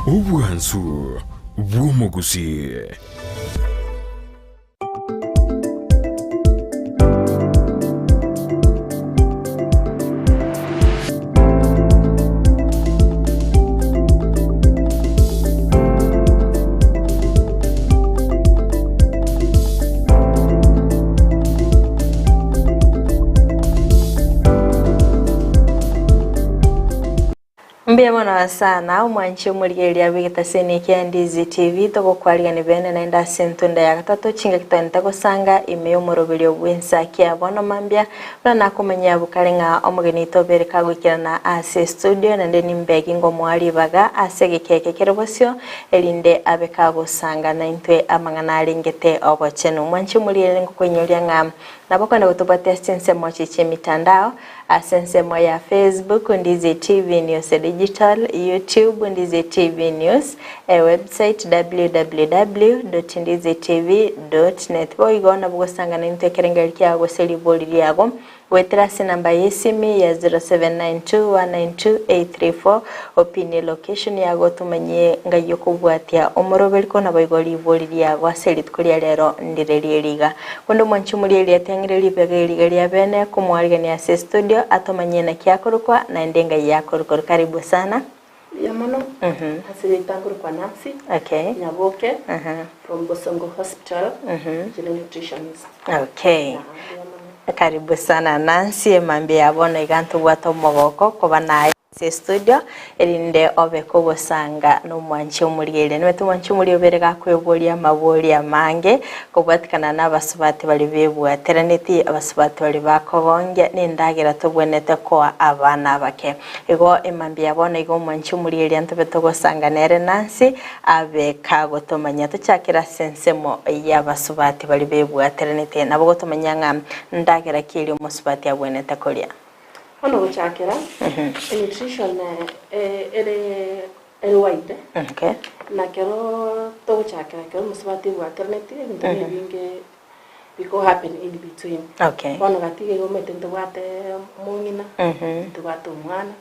Obwansu bw'omogusii. Mbuya mono sana omwanchi omorigereria bw'egetaseni ekia Ndizi TV togokwarigani bene naende ase entunda ya gatato chingaki twaente gosanga ime y'omoroberio bw'ensa kia bono mambia buna nakomanyia abwo kare ng'a omogeni oito obere kagoikerana ase estudio naende nimbegi ngomoa ribaga ase egeka eke kere bosio erinde abe kagosanga naintwe amang'ana arengete obochenu. Mwanche omorigereria ngokoinyoria ng'a nabo okogenda gotobwatia ase chinsemo echi chi'emitandao, ase ensemo ya Facebook, Ndizi TV News Digital, YouTube, Ndizi TV News, ewebsite www.ndizitv.net. Boigo nabo gosanga naintwe ekerengererio kiago gose ribori riago Goetera ase enamba y'esimi ya 0792192834 opine location yago tomanyie ngai okobwatia omoroberiko naboigo ribori riago ase rituko ria rero ndire rieriga. Konde omwanchi omoria eriatang'ire ribega eriga ria bene komoarigania ase estudio atomanyie naki akorokwa naende ngai yakorukoru. Karibu sana. Mbuya mono ase rieta nkorokwa Nancy Nyaboke from Bosongo Hospital General Nutritionist. Okay. Yeah, mbuya mono. Karibu sana Nancy, emambia ya bono iga ntobwate omogoko koba naye ase estudio erinde obe kogosanga nomwanchi omorigereria. Nimanyete omwanchi omoria obere gakweboria amaboria amange kobwatikana na abasubati baria bebwateraneti, abasubati baria bakogongia nendagera tobwenerete koa abana abake. Igo emambia ya bono iga omwanchi omorigereria ntobe togosanga nere Nancy abe kagotomanya tochakere ase ensemo y'abasubati baria bebwateranete nabo gotomanya ng'a ndagera ki eria omosubati abwenerete koria. Bono gochakera, enutrition ere ere wide, Okay. na kero togochakera kero omosubati ebwateraneti ebinto na ebinge biko happen in between. Okay. Bono gati iga omanyete ntobwate omong'ina, ntobwate omwana,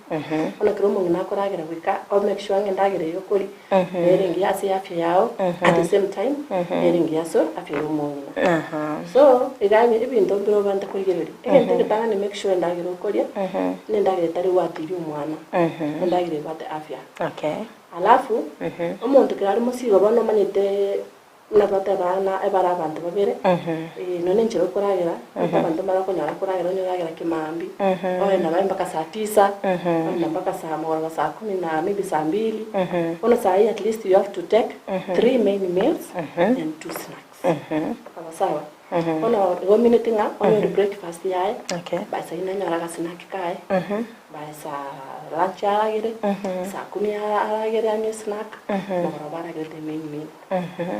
bono ekero omong'ina akoragera goika o make sure ng'a endagera eywo okoria nere engiya ase afya yago, at the same time nere engiya ase afya ya omong'ina. So, iga ebinto mbire obwenerete korigereria, egento egetang'ani make sure endagera okoria, na endagera etari gwatiria omwana, endagera ebwate afya. Okay. Alafu, omonto ekero are mosigo bono omanyete Buna twateba ng'a ebare abanto babere, nonya nenchera okoragera, abanto mbare okonyora koragera onye oragera kimambia, ogenda baye mpaka saa tisa, ogenda mpaka saa mogoroba saa kumi na maybe saa mbili, bono saa hii at least you have to take three main meals and two snacks. Sawa sawa? Bono igo omineti ng'a onyore breakfast yaye, Okay. by saa ine anyore agasnack kaye, by saa lunch aragere, saa kumi aragere anywe snack, mogoroba aragere the main meal.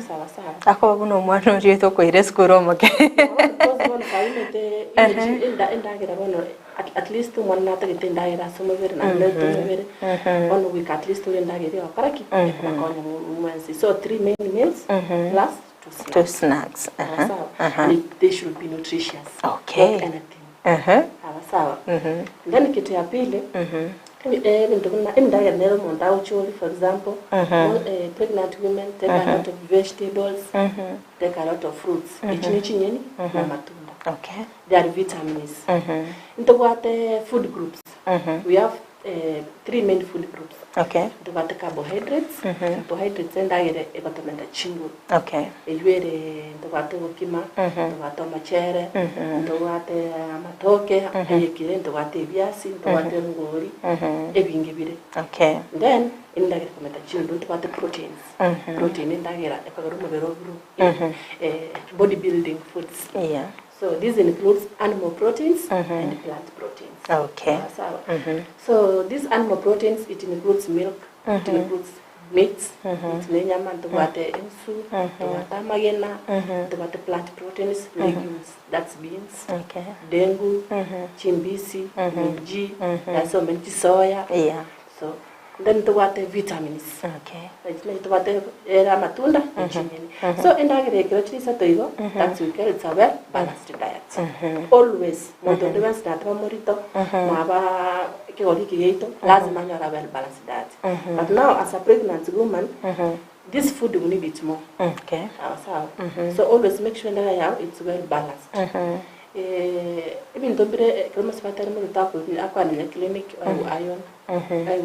Sawa sawa. Akoba buna omwana oria okoira esukuru omoke. Because bono kaimete energy enda endagera bono at, at least omwana natagete endagera ase omobere naende nerete omobere bono goika at least ore endagera egokora ki ekobakonya mwensi so three main meals plus two snacks. Two snacks. Sawa sawa and it, they should be nutritious Okay. not anything Sawa sawa then kitu ya pili Ebinto buna endagera nere omonto agochori for example, pregnant women take a lot of vegetables, take a lot of fruits, echi ne chinyeni na amatunda. Okay. They are vitamins. Ntobwate food groups, we have three main food groups. Okay. Ntobwate carbohydrates, carbohydrates endagera egotomenta chinguru. Okay. Eywo ere ntobwate obokima, ntobwate omochere, ntobwate amatoke ayekire, ntobwate ebiasi, ntobwate erongori, ebinge bire. Okay. Then endagera ekomenta chinguru ntobwate proteins, protein endagera ekogera omobere oburu body building foods. Yeah. So this includes animal proteins and plant proteins. Okay. Sawa sawa. So these animal proteins it includes milk, it includes Meats, meats ne enyama, ntobwate ensu, ntobwate amagena, ntobwate plant proteins, legumes, that's beans, Okay. dengu, chimbisi, minji, that's so many chisoya. Yeah. So, Then tobwate vitamins. Okay. Nachi nachi tobwate ere amatunda ne chinyeni. So endagera ekero chire isato igo, that's we call it's a well balanced diet. Always monto onde bwensi nateba morito, naba ekegori eke giaito, lazima anyore a well balanced diet. But now as a pregnant woman, this food we need it more. Okay. Sawa sawa. So always make sure endagera yao it's well balanced. Ebinto mbire ekero omosubati are morito akwanire clinic, iron,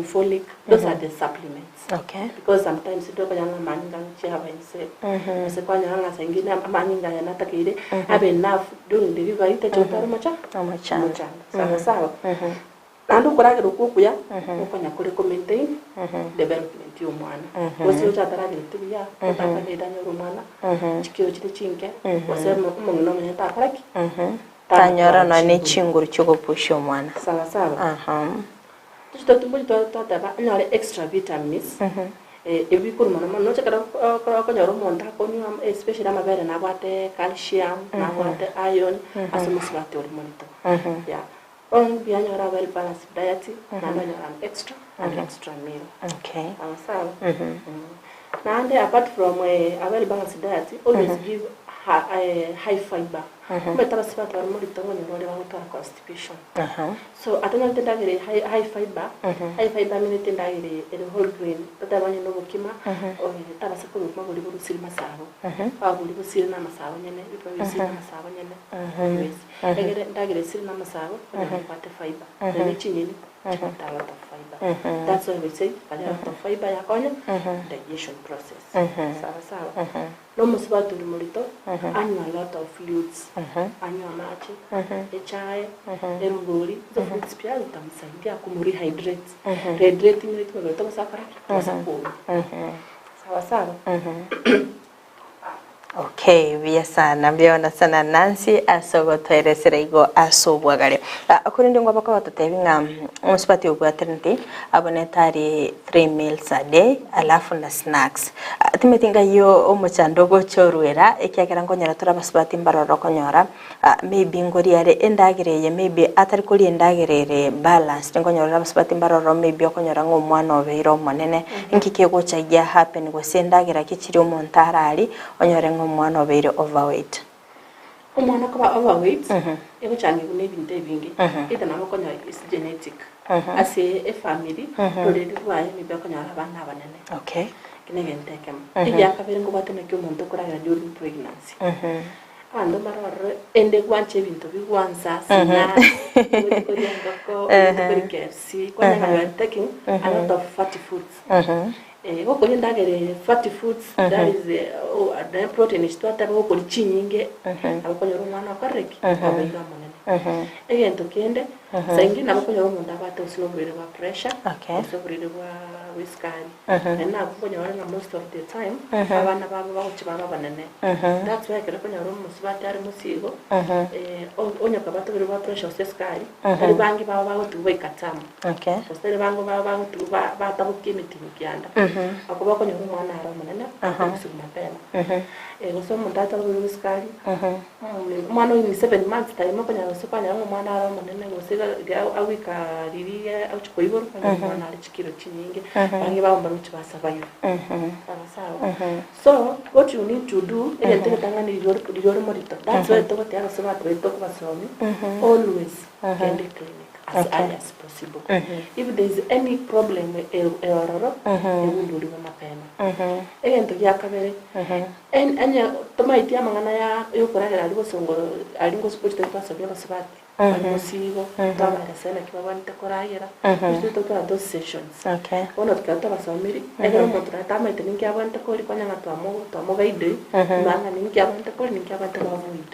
folic, those are the supplements. Okay. Because sometimes tokonyora ng'a amanyinga chiaba inse, gose kwanyora ng'a saa ingine amanyinga aya natakeire abe enough during delivery tachi gotwara omocha Omochando. omochando. Sawa sawa. Naende okoragera okwo okuya, gokonya kore ko maintain development ya omwana. Gose ocha ataragereti buya, otakageire anyore omwana, chikiro chire chinke, gose omong'ina omonyene takora ki? Tanyora nonya ne chinguru chi'ogopushia omwana. Sawa sawa. Tochi twateba anyore extra vitamins, ebi bikorwa mono mono noche ekero okonyora omonto akonywa especially amabere nabwate calcium, nabwate iron, ase omosubati ore morito. Yeah. Bono mbuya anyore a well balanced diet, naende onyore an extra, an extra meal. Okay. Sawa sawa. Naende apart from a well balanced diet, always give high fiber. Omanyete abasubati bare morito ngonyora ore bagotwara constipation. So atanyorete endagera eye high, high fiber, high fiber aminete endagera eye ere whole grain, totebe onye na obokima, tabasa korwa obokima boria borusiri masabo, babori bosire na amasabo nyene, ebikima birusiri na amasabo nyene, always. Egere endagera esire na amasabo, onyore ebwate fiber. Naende chinyeni chibwate a lot of fiber. That's why we say a lot of fiber yakonya digestion process. Sawa sawa. Na omosubati ore morito, anywe a lot of fluids, anywe amache, echae, erongori, hizo fruits pia zitamsaidia kumrehydrate. Rehydrating nigo omobere tobasa gokora ki? Tobasa kuoma. Sawa sawa. Okay, buya sana, mbuya sana Nancy ase ogotoeresera igo ase obwagare. Korende ngwa bakogototebia ng'a omosubati obwate nti abonete ari 3 meals a day alafu na snacks. Timeti ngaiyo omochando ogochorwera ekiagera nkonyora tore abasubati mbaroro okonyora maybe ngoria are endagera eye maybe atari koria endagera ere balanced nkonyora ore abasubati mbaroro maybe okonyora ng'a omwana obeire omonene nki kegocha gia happen gose endagera ki chiria omonto ararie onyore ng'a omwana obeire overweight. Omwana koba overweight, egochangigwa na ebinto ebinge, either nabo okonyora is genetic, ase efamiri, ororeri rwaye maybe okonyora abana abanene. Okay. Eki na egento ekemo. Egia kabere nkobwate naki omonto okoragera during pregnancy. Abanto mbare ororo ende gwancha ebinto bigwansa, snacks, ogochi koria engoko, ogochi koria KFC, kwanyora ng'a you are taking a lot of fatty foods. Gokoria endagera eye fatty foods, that is naende protein echi twateba gokoria chinyinge, nabo okonyora omwana okorire ki? Obeire omonene. Egento kende, saa ingine nabo okonyora omonto abwate gose na oborwaire bwa pressure, gose oborwaire bwa bwa esukari, naende nabo okonyora ng'a most of the time, abana babo bagochia baba abanene. That's why ekero okonyora omosubati are mosigo, onye okabwate oborwaire bwa pressure gose esukari, tari bange babo bagotigwa goika term. Okay. Gose tari bango babo bagotigwa batabokia emetino kianda. Okoba okonyora omwana are omonene, akorusigwa mapema. Gose omonto atabwati esukari, omwana oyo in 7 months time okonyora gose kwanyora ng'a omwana are omonene gose riria agoika riria agochia koiborwa, okonyora omwana are chikiro chinyinge, bange babo mbarochi ba survive. Sawa sawa. So, what you need to do, egento egetang'ani riria ore riria ore morito, that's why togoteba ase abanto baito tokobasomi, always genda eclinic as early as possible. If there is any problem ororo, egunduriwe mapema. Egento gia kabere, enye tomaeti amang'ana ya yokoragera aria gosongoro aria gochia twasomia abasubati, bari bosigo, twabaeresera naki babwenerete koragera, gochia totwara those sessions. Okay. Bono ekero twabasomiri, ekero omonto naye tamaete ninki abwenerete koria kwanya ng'a twamoguide, manya ninki abwenerete koria ninki abwenerete ko avoid.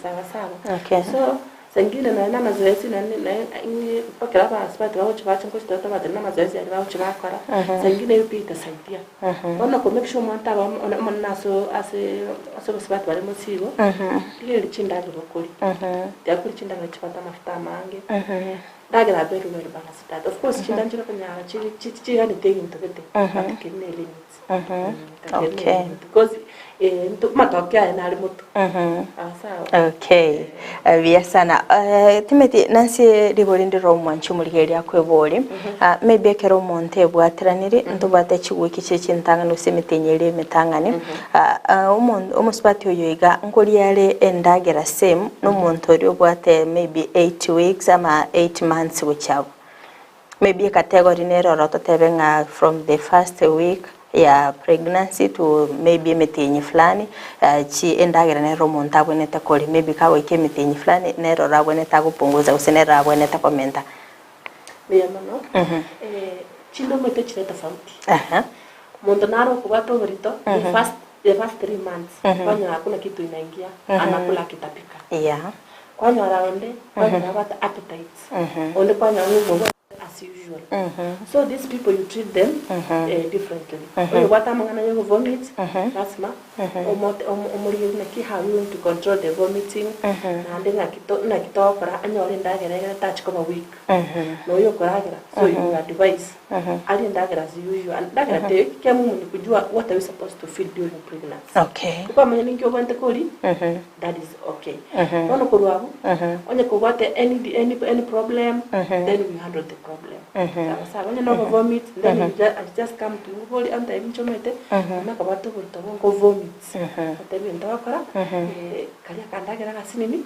Sawa sawa. Okay. So, saa ingine nonya na amazoezi naende naye ekero abasubati bagochia bacha ngochia tobatebia na amazoezi aria bagochia bakora, saa ingine eywo pia itasaidia. Bono ko make sure omonto aba omonene ase ase ase obosubati bare mosigo, rigereria chindagera okoria. Tiga koria chindagera chibwate amafuta amange, ndagera very well balanced diet. Of course chinda nchire okonyora chiganete ebinto gete, but keri ne limits. Okay. Because amatoke aye nare motu. Sawa. Okay. Buya sana. Eh, Timothy, nansi ribori ndire omwanchi omorigereria akwebori. Ah, maybe ekero omonto ebwatiraniri, ntobwate chiwiki chie chintang'ani gose emetienyi ere emetang'ani. Ah, ah, omon- omosubati oyo iga nkoria are endagera same na omonto oria obwate maybe 8 weeks ama 8 months gochia abwo. Maybe ecategory nere oro totebe ng'a from the first week ya pregnancy to maybe emetienyi fulani, chi endagera nere omonto abwenerete koria, maybe kagoika emetienyi fulani nere oro abwenerete agopunguza gose nere abwenerete komenta. Mbuya mono. Chindomoito chire tofauti. Monto nare okobwata oborito the first the first 3 months kwanyora hakuna kitu inaingia anakula akitapika. Kwanyora onde kwanyora abwate appetite onde kwanyora ng'a obwate as usual. So these people you treat them differently. Oyo obwate amang'ana ya ovomit lasima omote omorigererie naki how you going to control the vomiting naende ng'aki to naki togokora anyore endagera egere tachi koba weak. Na oyo okoragera so you advise arie endagera as usual. Endagera teiyo ekiagera omonto kujua what are you supposed to feel during pregnancy. Okay. Okwamanya ninki obwenerete koria that is okay. Bono korwa abwo onye kobwate any any any problem then we handle the problem. Sawa sawa onye nogo vomit then you just I just come to you bori antebi inche omanyete nakabwate oborito obo nko vomit antebi egento ogokora karia akandagera agasinini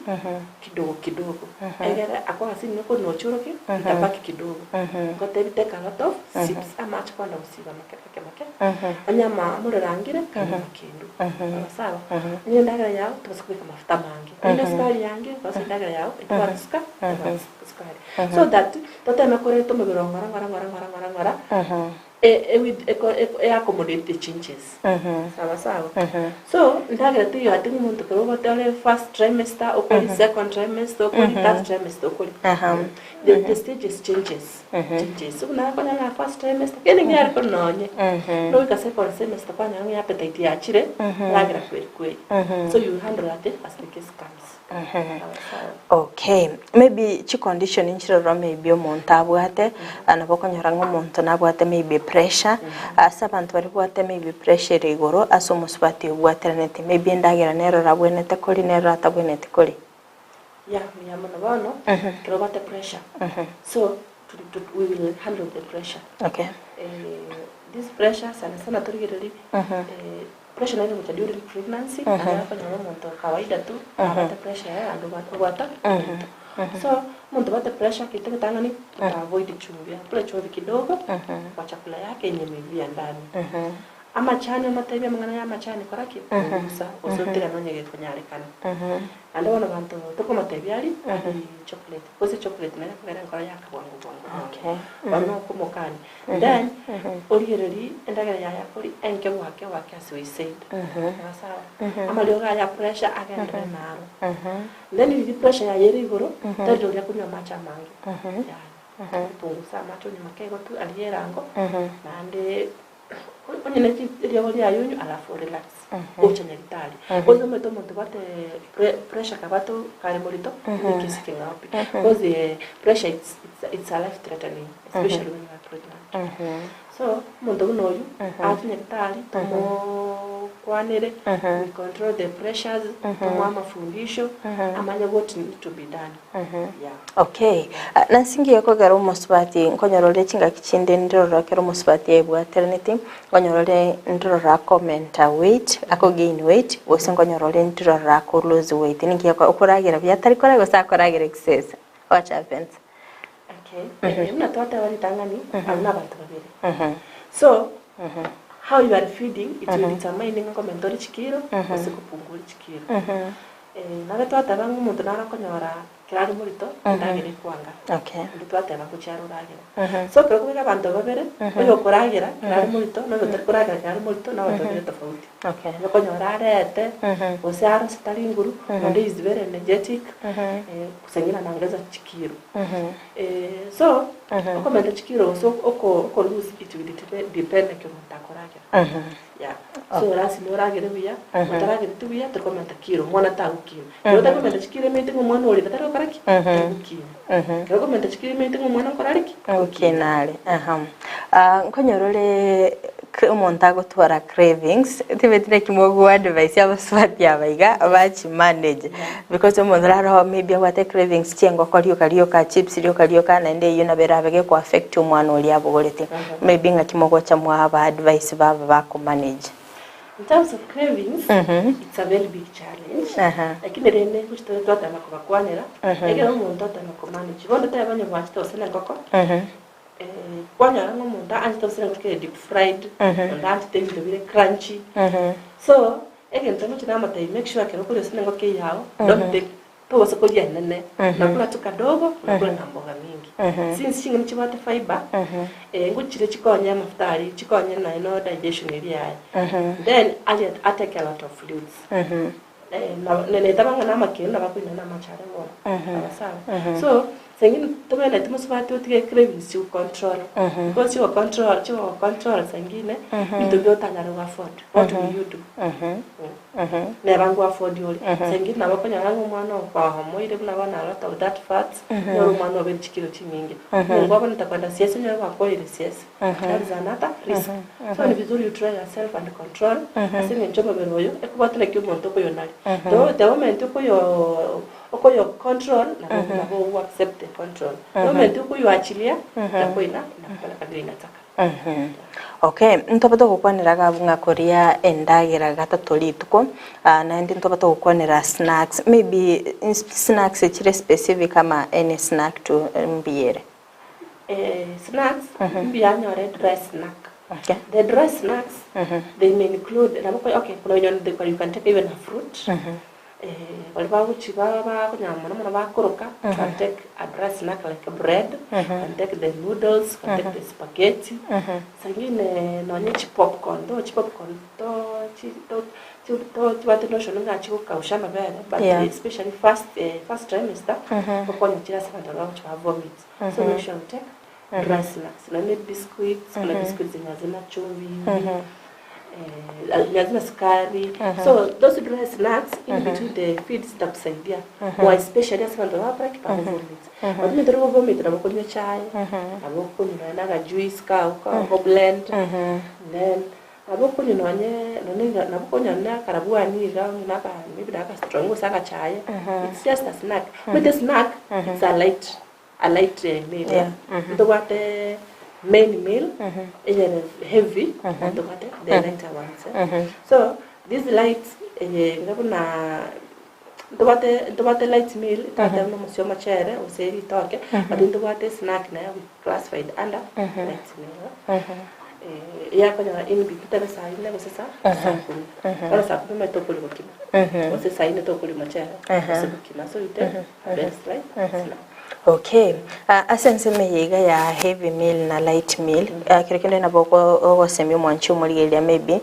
kidogo kidogo egere ako agasinini okori nochiorokia itabaki kidogo ngotebi take a lot of sips amache kogenda gosiba make make make onye ama omorero angire kanywa amakendu sawa sawa onye endagera yao tobasa kobeka amafuta amange onye esukari yangire tosa endagera yao etebwati suka etebwati sukari so that toteme koreta omobere oo ng'ora ng'ora ng'ora ng'ora ng'ora ng'ora e accommodate the changes sawa sawa so ndagera teiyo ati ng'a omonto ekero obwate ore first trimester okori second trimester okori third trimester okori the the stages changes changes buna okonyora ng'a first trimester kende nkiare kori nonye nogoika second semester kwanyora ng'a appetite yachire oragera kweri kweri so you handle at as the case comes sawa sawa. Okay, maybe chicondition nchiroro maybe omonto abwate, nabo okonyora ng'a omonto nabwate maybe pressure, ase abanto baria babwate maybe pressure ere igoro ase omosubati obwateraneti, maybe endagera nere orabwenerete koria nere oratabwenereti koria. Yeah, mbuya mono bono, ekero obwate pressure, so to to we will handle the pressure. Okay. This pressure sana sana torigererie, pressure nere egocha during pregnancy, naende okonyora omonto kawaida tu, abwate pressure yaye naende obwate obwata oborito. So, omonto obwate pressure gento egetang'ani, ota avoid chumbi, akure chumbi kidogo, kwa chakula yake yenye imeingia ndani. Amachani omotebi amang'ana ya amachani kora ki? Punguza, gose otigane onye gekonyarekana. Naende bono abanto tokomotebia arie, arie chocolate, gose chocolate nere ekogera enkoro yaka bwango bwango bwango. Okay. Bono okomokania. Then, origererie endagera yaye akoria enke gwake gwake as we said. Sawa sawa. Amariogo aya ya pressure agenderere naro. Then riria pressure yaye ere igoro, tari rirorio akonywa amache amange. Yaya. Opungusa amache onywe makeigo tu aria erango, naende onye ne eriogo riaye onywe alafu relax. Oche nyagetari. Gose omanyete omonto obwate pressure kabwate kare morito, nekesi keng'ao pi. Because pressure it's it's a life threatening especially when you are pregnant. So, omonto buna oyio, ache nyagetari tomokwanere, we control the pressures, tomoe amafundisho, amanye what need to be done. Yeah. Okay, nase ngiye kogera omosubati nkonyora ore chingaki chinde ndirora ekero omosubati aebwateraneti, nkonyora ore ndirora akomenta weight, ako gain weight, gose nkonyora ore ndirora ako lose weight. Ninki oko okoragera buya atari koragera gose akoragera excess? What happens? Okay, buna twateba ritang'ani, abwo na abanto babere. So, how you are feeding, it will determine ng'a nkomenta ore chikiro, gose kopungua ore chikiro. Nabe twateba ng'a omonto nare okonyora ekero are morito, endagera ekwanga. Okay. Naende twateba ngochia are oragera. So ekero okobeka abanto babere, oyo okoragera ekero are morito, na oyo otari koragera ekero are morito, na abanto babere tofauti. Okay. Oyo okonyora arete, gose arose tari nguru, onde is very energetic, saa ingine anaongeza chikiro. So, okomenta chikiro gose oko oko lose it will depend naki omonto akoragera. Yeah. So lasima oragere buya, otaragereti buya torikomenta kiro, omwana tagokina. Ekero otari komenta chikiro emanyete ng'a omwana oria tari gokora ki? Tari gokina. Ekero okomenta chikiro emanyete ng'a omwana nkora are ki? Gokina are, aha. Nkonyora ore. Omonto agotwara cravings, tibeti naki mogo advise abasubati aba iga bachi manage because omonto naro maybe abwate cravings chia engoko rioka rioka, chips rioka rioka naende eyio nabo erabe geko affect omwana oria abogorete. Maybe ng'aki mogocha mwaba advise baba bako manage. In terms of cravings, it's a very big challenge, lakini rende ngochi tore twatema kobakwanera, ekero omonto atema ko manage, bono totebe onye bwanchete gose na engoko, Kwanyora ng'a omonto aanchete gose engoko ere deep fried, onde aanchete ebinto bire crunchy. So, egento ngochia namotebia make sure ekero okoria gose na engoko eyio yago, don't take tobasa koria enene, nakura tu kadogo, nakura na mboga mingi. Since ching'eni chibwate fibre, ngochire chikonye amafuta aria, chikonye naye no digestion eria yaye. Then arie atake a lot of fruits. Netaba ng'a namakeene nabo akoina namache are bono sawa sawa. So saa ingine tobwenereti mosubati otige cravings chigocontrol because chigocontrol chigogocontrol saa ingine ebinto bire otanyare go afford what will you do? Neba ngo afford ore saa ingine nabo okonyora ng'a omwana oo kwamoire buna bono a lot of that fats onyore omwana obeire chikilo chinyinge omongo obonete kogenda siasa onyore gwakoire siasa. That is another risk. So ni vizuri you try yourself and control ase eng'encho omobere oyo ekobwate naki omonto okoyonari. The the moment okoyo okoyo control nabo nabo o accept the control. The moment okoyoachilia itakuwa ina inakupeleka vile inataka. Okay, ntobe togokwanera iga abwo ng'a koria endagera gatato rituko, naende ntobe togokwanera snacks, maybe snacks echire specific ama any snack tu mbuya ere. Snacks mbuya nyore dry snack. Okay. The dry snacks they may include nabo ko okay kuna wenye they you can take even a fruit. Baria bagochi ba bakonyara mono mono bakoroka you can take a dry snack like bread, you can take the noodles, you can take the spaghetti. Saa ingine nonye chipopcorn though chipopcorn to chi to Chibwate notion ng'a chigokausha amabere but Yeah. especially first first trimester gokonya chire ase abanto baria bagochi ba vomit so make sure you take dry snacks naende biscuits buna biscuits zenye hazina chumvi zenye hazina sukari so those dry snacks in between the feeds zitakusaidia more especially ase abanto baria bakora ki bago vomit but onye tori go vomit nabo okonywa echae nabo okonywa nonye na akajuice kago ko blend then Nabo okonywa nonye nonye iga nabo okonywa nonye na akarabwani iga onye na aka maybe na aka strong gose agachaye, it's just a snack. Omanyete snack, it's a light a light meal Yeah. Ntobwate main meal, eyere heavy, na ntobwate the lighter ones eh. So, these light eye iga buna ntobwate ntobwate light meal, ntobwate buna omosie omochere gose ritoke, but ntobwate snack naye classified under light meal. Yakonyora in between tebe saa ine gose saa saa kumi. Bono saa kumi omanyete tokoria bokima, gose saa ine tokoria omochere gose bokima, so you take a very slight snack. Okay, ase ensemo eye iga ya heavy meal na light meal, kero kende nabo ogosemia omwanchi omorigereria maybe,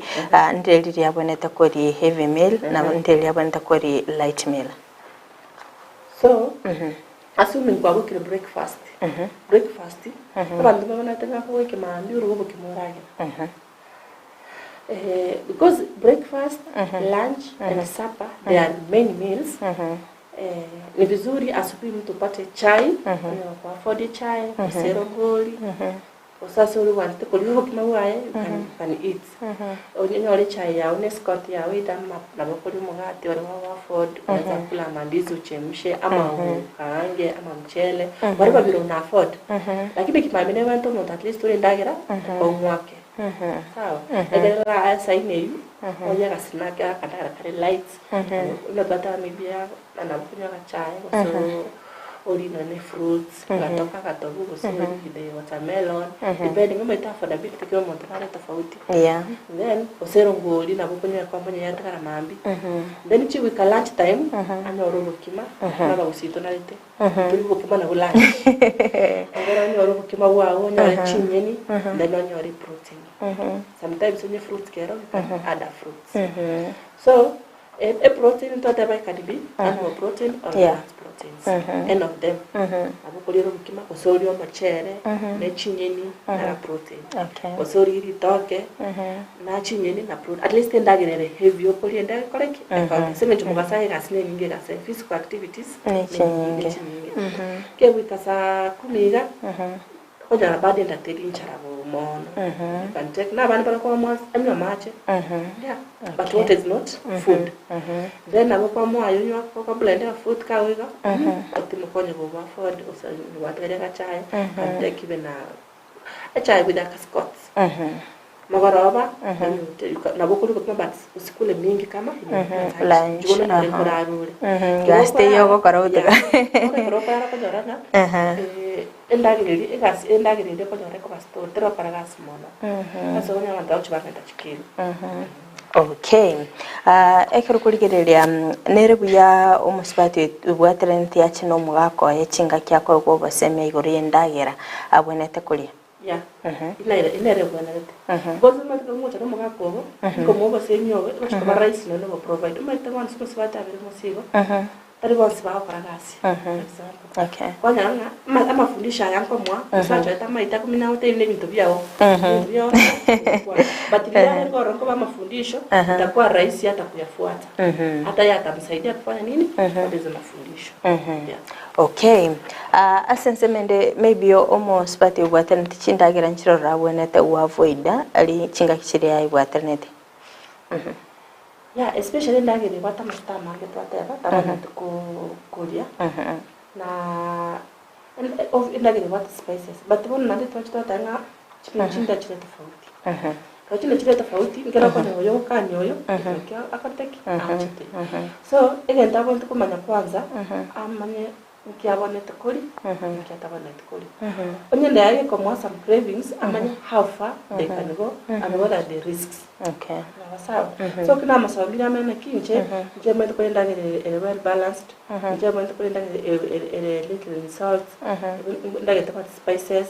ndire riria abwenerete koria heavy meal, na ndire riria abwenerete koria light meal. So, assuming kwabokire breakfast, breakfast, abanto babonete ng'a kogoika mambia oroge obokima oragere. Because breakfast, lunch and supper they are main meals, ni vizuri asubuhi mtu upate chai, onyore ko afford echae, gose erongori, Gose ase oria obwanchete koria obokima bwaye, you can, you can eat. Onyore echae yao na escort yao either ama nabo okoria omogati ore wa afford, unaweza kula mandizi uchemshe ama okaange ama mchele, whatever vile una afford. Lakini kimambia nebwate omonto at least ore endagera okong'wake. Sawa? Ekero aa esaini eywo, orie agasnack akandagera kare light, buna twateba maybe nabo okonywa agachae gose orie nonye fruits, agatoke agatobu gose orie the watermelon, depending omanyete affordability kera omonto nare tofauti. Yeah. Then gose erongori nabo okonywa ekombe onye yatigara mambia. Then chigoika lunch time, anyore obokima, buna abagusii tonarete, torie obokima nabwo lunch. Ekero onyore obokima bwago, onyore chinyeni, then onyore protein. Sometimes onye fruits kero, you can add a fruits. So, E protein twateba it can be animal protein or plant proteins, any of them. Nabo okoriera obokima gose orie omochere ne chinyeni nara protein. Gose orie ritoke na chinyeni na protein. At least endagera ere heavy okoria endagera ekore ki? Ekoe. Ase eng'encho mogaso aye egasi nenyinge egasi physical activities Ne chinyinge. ne chinyinge. Kegoika saa kumi iga. Okonyora bado enda teri nchara bo mono. You can take na abande baria kwamoa anywe amache. Yeah. But water is not food. Then nabo kwamoa aye onywa kwa blend a fruit kago iga, otimokonye goba afford gose gwatigaria agachae, can take even a echae with aka scots. Mogoroba, nabo okoria obokima but osikule mingi kama Lunch, lunch. Igo nonyore aha. nkorara ore. Mhm, Ekero gasi teiyo okorara, ogokora yeah, gotuka. bono ekero okorara okonyora ng'a endagera eria egasi endagera eria okonyora ekoba stored terokora gasi mono. Ase okonyora abanto bagochia bagenda chikiro. Okay, ah, ekero okorigereria nere buya omosubati obwateraneti ache na omogaka oye chingaki akoegwa obosemia igoro y'endagera abwenerete koria. Yeah, inere inere ebwenerete. Because omanyete ekero omocha na omogaka obo, nkomoa obosemia obo, egochi koba rahisi naende obo provide. Omanyete bonsi omosubati abere mosigo, tari bonsi bagokora gasi, for example. Okay. Kwanyora ng'a ama amafundisho aya nkomoa, omosacha oye tamaete akomina agotebi buna ebinto biago, ebinto biago ngokwana. But riria arenge ororo nkoba amafundisho, itakuwa rahisi hata kuyafuata. Hata yeye atamsaidia kufanya nini? Kufuata hizo mafundisho. Yeah. Okay, ah, ase ensemo ende maybe omosubati obwataneti chindagera nchiroro abwenerete goavoida aria chingaki chiria aibwatanete. Yeah, especially endagera ebwate amafuta amange twateba tabwenereti ko- koria na en- of endagera ebwate spices but bono naende twachi twateba ng'a chibinto chinde chire tofauti. Ekero chinde chire tofauti nkere okonyora oyo ogokania oyo ekero akorete ki? Anchete. So egento abwenerete komanya kwanza amanye nki abwenerete koria, nki atabwenereti koria. Onye enda yaye ekomoa some cravings amanye how far they can go and what are the risks. Okay. Sawa sawa. So ki namosomirie amanye naki inche, inche omanyete koria endagera ere ere well balanced, inche omanyete koria endagera ere ere ere little in salt, endagera etabwati spices,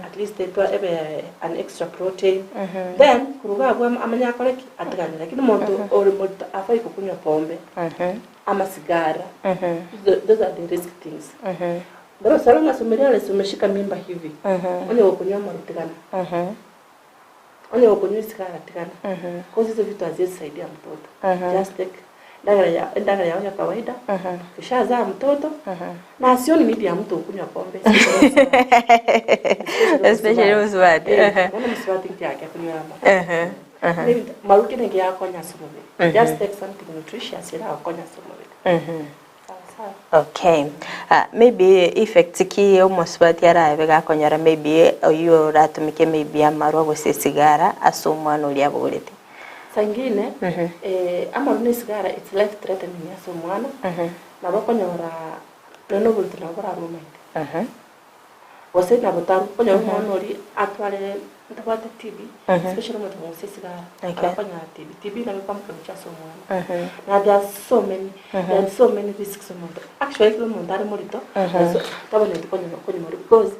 at least etwa ebe an extra protein, then korwa iga abwo amanye akore ki? Atigane. Lakini omonto ore morito afai kokunywa pombe, amasigara, those are the risk things. Bono so long as omerire umeshika mimba hivi, onye gokunywa amaru tigana. Onye gokonywa esigara tigana, cause hizo vitu haziwezi saidia mtoto. Just take endagera ya endagera yao ya kawaida, ukishazaa mtoto na sioni need ya mtu okunywa pombe Especially mosubati. Eh, bono mosubati nki ake akonywera amaru. Ebinto maru kende nkeyakonya ase omobere. Just take something nutritious eragokonye ase omobere. Okay. Ah, maybe effects ki omosubati arabe gakonyora maybe oyio oratumike maybe amarwa gose esigara ase omwana oria abogorete. Saa ingine eh, amarwa na esigara it's life threatening ase omwana, nabo okonyora nonya na oborito nabo borarwe omaete. Gose nabo taru, okonyora omwana oria atwarire ntabwate TB, especially omonto okonusia esigara, Okay. akonyora TB, TB nabo ekoambuka gochia ase omwana. Na there are so many, there are so many risks omonto, actually ekero omonto are morito, tabwenereti konywa konywa maru because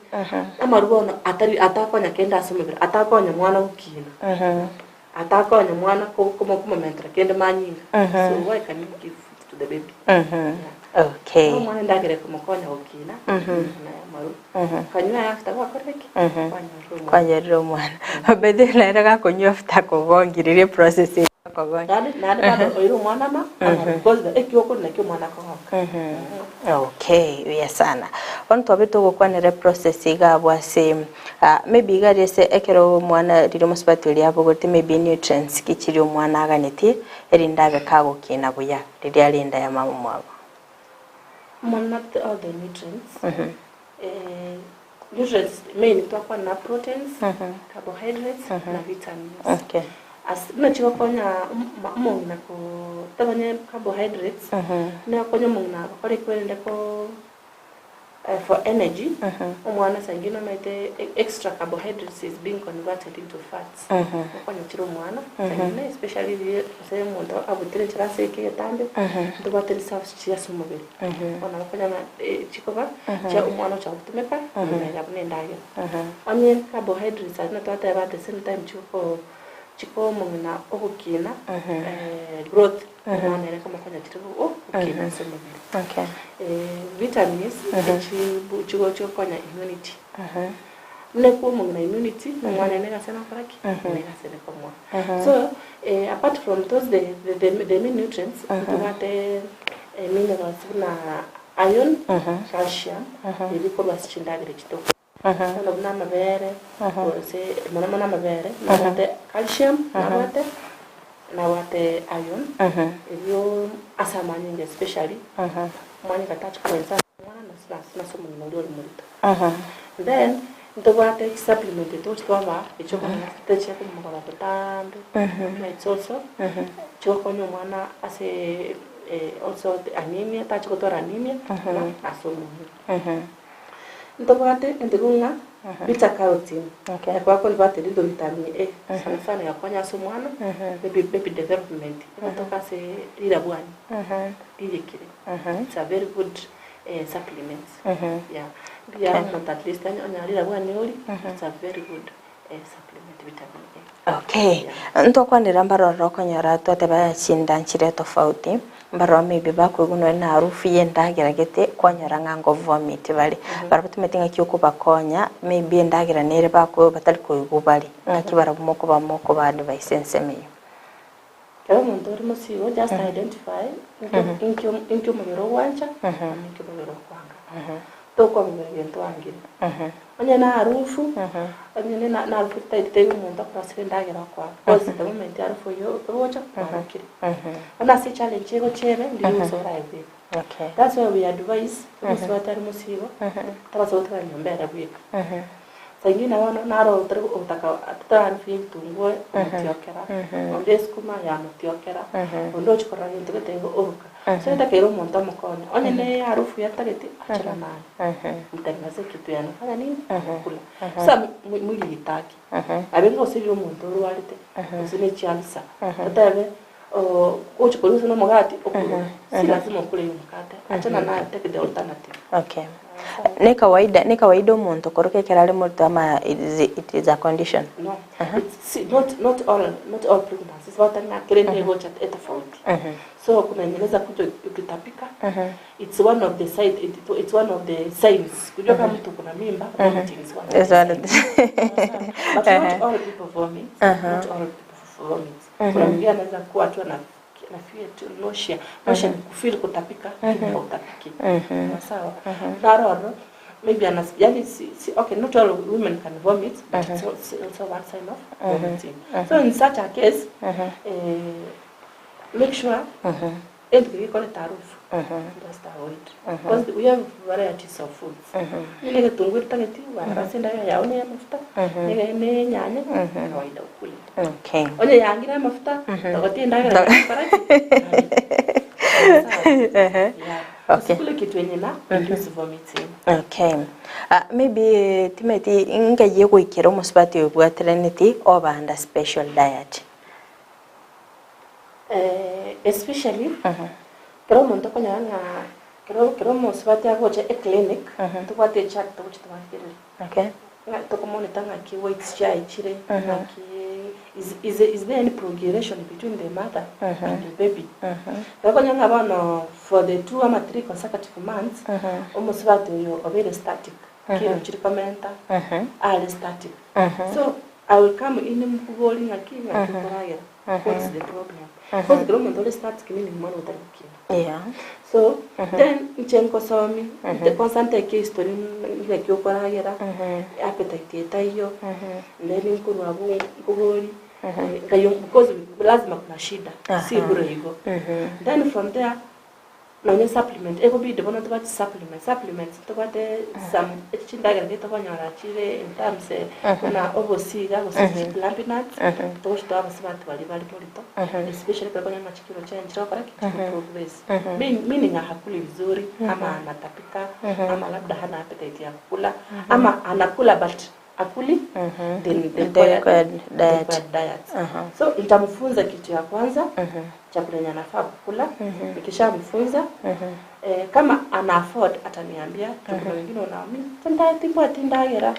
amaru bono atari atakonya kende ase omobere, atakonya mwana gokina, atakonya mwana ko komo komomentera kende manyinga, so why can you give it to the baby? Yeah. Okay. Omwana endagera ekomokonya gokina, naye amaru, okanywa after gwakorire ki? Kwanyorire omwana. Kwanyorire omwana. By the way nere gakonywa after akogongiririe process eye akogongi. Naende naende bado oire omwana ama amaru because ekio okoria nakio omwana akogoka. Okay, buya sana. Bono twabe togokwanera eprocess iga abwo ase ah, maybe iga aria ase ekero omwana riria omosubati oria abogorete maybe nutrients ki chiria omwana aganetie erinde abe kagokina buya riria are enda ya mama omwabo. Omwana not all the nutrients, eh, nutrients main twakwana na proteins, carbohydrates na vitamins. Okay. As buna chigokonya omong'ina ko tabanye carbohydrates, buna egokonya omong'ina gokora ekwerende ko for energy, omwana saa ingine omanyete extra carbohydrates is being converted into fats, gokonya chire omwana saa ingine especially riria gose omonto abutire enchera ase egetambe, ntobwate reserves chiria ase omobere, bono nabo okonyora ng'a chikoba chia omwana ocha gotumeka komera buna endagera. Onye carbohydrates aria natwateba at the same time chigoko chikoa omong'ina ogokina growth, omwana ere komokonya chire gokina ase omobere. Okay. Vitamins echi chigokonya immunity. Buna ekwa omong'ina immunity, na omwana ere negasi anakora ki? Negasi ere komoa. So, apart from those the, the, the main nutrients, ntobwate minerals buna iron, calcium, ebi korwa ase chindagera echi tokoria. Bono buna amabere, gose mono mono amabere, nabwate calcium, nabwate nabwate iron, ebio ase amanyinga especially, amanyinga tachi koensa ase omwana na ase omong'ina oria ore morito. Then, ntobwate chisupplement togochi twabaa echio okonyora chitari chia komogora botambe, it's also chigokonya omwana ase also anemia tachi gotwara anemia na ase omong'ina. Ntobwate entugo ng'a beta carotene ekaba converted into vitamin A sana sana egokonya ase omwana baby baby development egotoka ase rirabwani ririkire it's a very good supplement yeah mbuya omonto at least onye rirabwani ori it's a very good supplement vitamin A. Okay, ntokwanera mbarore okonyora twateba chinda nchire tofauti, mbarore maybe bakoigwa nonye na harufu ya endagera gete kwanyora ng'a ngo vomit bare. Barabwo timanyeti ng'aki okobakonya maybe endagera nere bakoigwa batari koigwa bare, ng'aki barabwo mokoba mokoba advise ensemo eyio. Ekero omonto ore mosigo just identify inki inki omobere ogwancha na inki omobere okwanga. Tokwa omobere gento oangire. Onye na harufu, onye na na harufu tari tari omonto akorasire endagera okoa because the moment harufu eywo egocha kwarokire. Bono ase echallenge egocha ebe ndiria gose orae bweka. That's why we advise omosubati are mosigo tabasa gotigara nyomba ere bweka. Saa ingine bono naro otari gotaka totari harufu ya ebitunguo omotiokera, onde esukuma yamotiokera, onde ochia korora gento gete igo oruka. So etakeire omonto amokonye, onye ne harufu yatagete achana naye, mtengenezee kitu ya anafanya nini anakula. Sasa mwili haitaki, abe gose riria omonto orwarete gose ne chialsa, otebe ogochia koria gose na omogati okorwa, si lazima okore omokate, achana naye take the alternative. Okay. Ne kawaida ne kawaida omonto koroka ekero are morito ama is it is a condition? No, it's see, not not all not all pregnancies batari ng'a kere negocha etofauti. So kuna yenye inaweza kuja ukitapika it's one of the side it, it's one of the signs kujua kama mtu kuna mimba vomiting is one of Is the one of signs. the- But not all people vomit not all people vomit kuna mwingine anaweza kuwa tu ana na feel tu nausea nausea ni kufeel kutapika lakini hautapiki sawa naroro maybe anas yani si, si, okay not all women can vomit but it's also, also one sign of vomiting so in such a case eh, make sure anything ikoreta harufu just avoid because we have varieties of foods ile kitunguu tageti warasi ndayo yao ni ya mafuta ni ni nyanya kawaida ukule Okay. onye yangira amafuta togotie ndagera yeah. Okay. Usikule kitu yenye na induce vomiting Okay. Maybe timeti nkaye goikera omosubati obwatiraneti obanda special diet. Especially kero omonto okonyora ng'a kero kero omosubati agocha eclinic tobwate echart togochi tobakerere ng'a tokomonita ng'aki weights chiaye chire ng'aki is is is there any progression between the mother and the baby. Ekero okonyora ng'a bono for the two ama three consecutive months omosubati oyo obeire static kilo chiri komenta are static so I will come in mokobori ng'aki ng'aki okoragera what is the problem because ekero omonto ore static meaning omwana otari gokina so then inche nkosomi nte kwanza nteke history ng'aki okoragera appetite etaiyo then nkorwa abwo nkobori nkaiywa because lazima kuna shida si bure igo then from there Nonya supplement ekobidi bono tobwate supplement, supplements ntobwate some chindagera chiria tokonyora chire in terms buna obosiga gose chiplumpy nuts togochi toa abasubati baria bare morito especially ekero okonyora ng'a chikiro chiaye nchirokora ki nchikoprogress meaning hakuli vizuri ama anatapika ama labda hana appetite ya kukula ama anakula but akuli the, the The required, required the diet. required diet. So nitamfunza kitu ya kwanza chakula yenye anafaa kukula. Nikishamfunza kama ana afford ataniambia juu kuna wengine wanaamini timbwati ndagera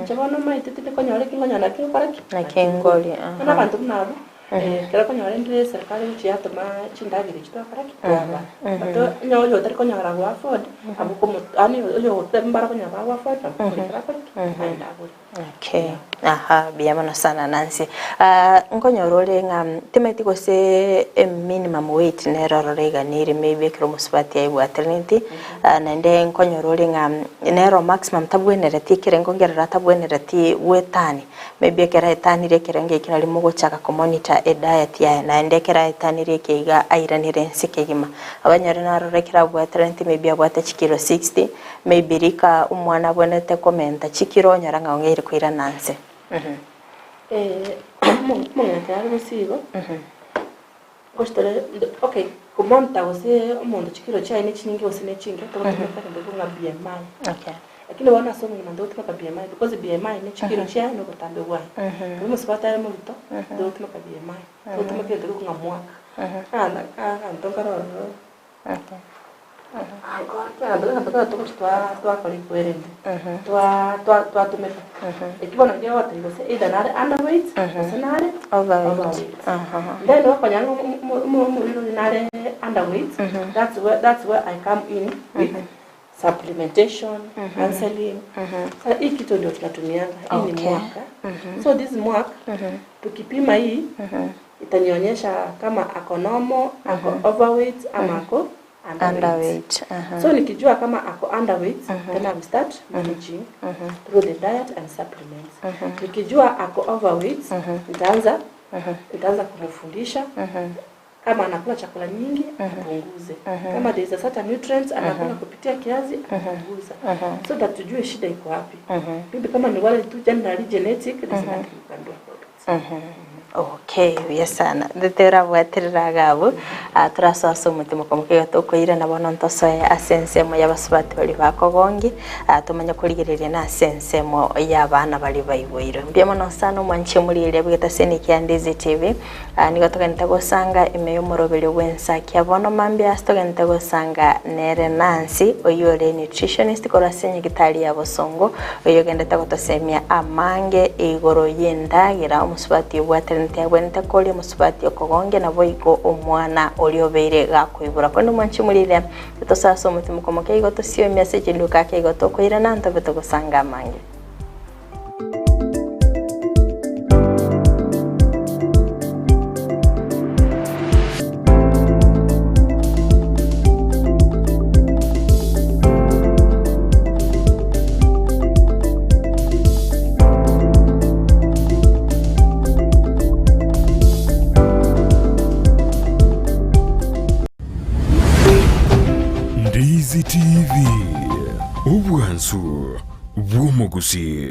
inche bono maete tindikonyora eki nkonyora naki nkokora ki Naki ngori, Bono abanto buna abwo ekero okonyora rende eserikari egochia yatoma chindagera echio twakora ki twabaa but onye oyo otari konyora go afford abwo komo yaani oyo mbare okonyora bago afford nabo okomorekera akore ki aende agore. Okay. Aha, buya mono sana Nancy. Ah, nkonyora ore ng'a timanyeti gose e minimum weight nere ororo iganire maybe ekero omosubati aebwateraneti, ah, naende nkonyora ore ng'a nero maximum tabwenereti ekerengo ngeroro atabwenereti goetania, maybe ekero aetanire ekerengo ekio nario mogochaka komonitor ediet yaye, naende ekero aetanire eke iga airanire ense kegima. Abanyore naroro ekero abwateraneti maybe abwate chikilo 60, Maybe rika omwana abwenerete komenta chikiro onyora ng'a ong'eire koirana nse. Omong'ina ekero are gosiigo, ngochitore okay komonta gose omonto chikiro chiaye ne chinyinge gose ne chinke togotumeka egento korwa ng'a BMI. Okay. Lakini bono ase omong'ina ntogotumeka BMI because BMI ne chikiro chiaye na obotambe bwaye. Ekero omosubati are morito, ntogotumeka BMI, togotumeka egento korwa ng'a mwaka. Aganto nkare ororo. Twakora ekwerende twatumeka eki bono kegotebia gose either nare underweight gose nare overweight then okonyora ng'a omorwaire oria nare underweight that's where that's where I come in with supplementation, counseling. Sasa hii kitu ndio tunatumianga hii ni mwaka so this mwaka tukipima hii itanionyesha kama ako normal, ako overweight ama ako underweight. Underweight. Aha. So nikijua kama ako underweight then I will start managing through the diet and supplements. Nikijua ako overweight nitaanza nitaanza kumfundisha kama anakula chakula nyingi apunguze, kama there is a certain nutrients anakula kupitia kiasi apunguza, so that tujue shida iko wapi. Maybe kama ni wale tu generally genetic, there's nothing you can do about it. Okay, buya sana. Ndete orabwaterera iga abwo, ah, torasoa ase omotimoka moke iga tokoirana bono ntosoe ase ensemo y'abasubati baria bakogongi, ah, tomanye korigereria na ase ensemo y'abana baria baiboirwe. Mbuya mono sana omwanche omorigereria bwegete ase Nick ya Ndizi TV, ah, nigo togenete gosanga ime y'omoroberio bw'ensakia bono mambia ase togenete gosanga nere Nancy, oyio ore nutritionist korwa ase enyagitari ya Bosongo, Oyio ogendete gotosemia amange igoro y'endagera, omosubati obwateranete abwenerete koria omosubati okogongia, naboigo omwana oria obeire gakoibora. Korende omwanchi omorire, tosoe ase omotimoko moke igo tosiomie ase chinduka ake igo tokoirana ntobe togosanga amange. Ndizi TV, obwansu bw'omogusii.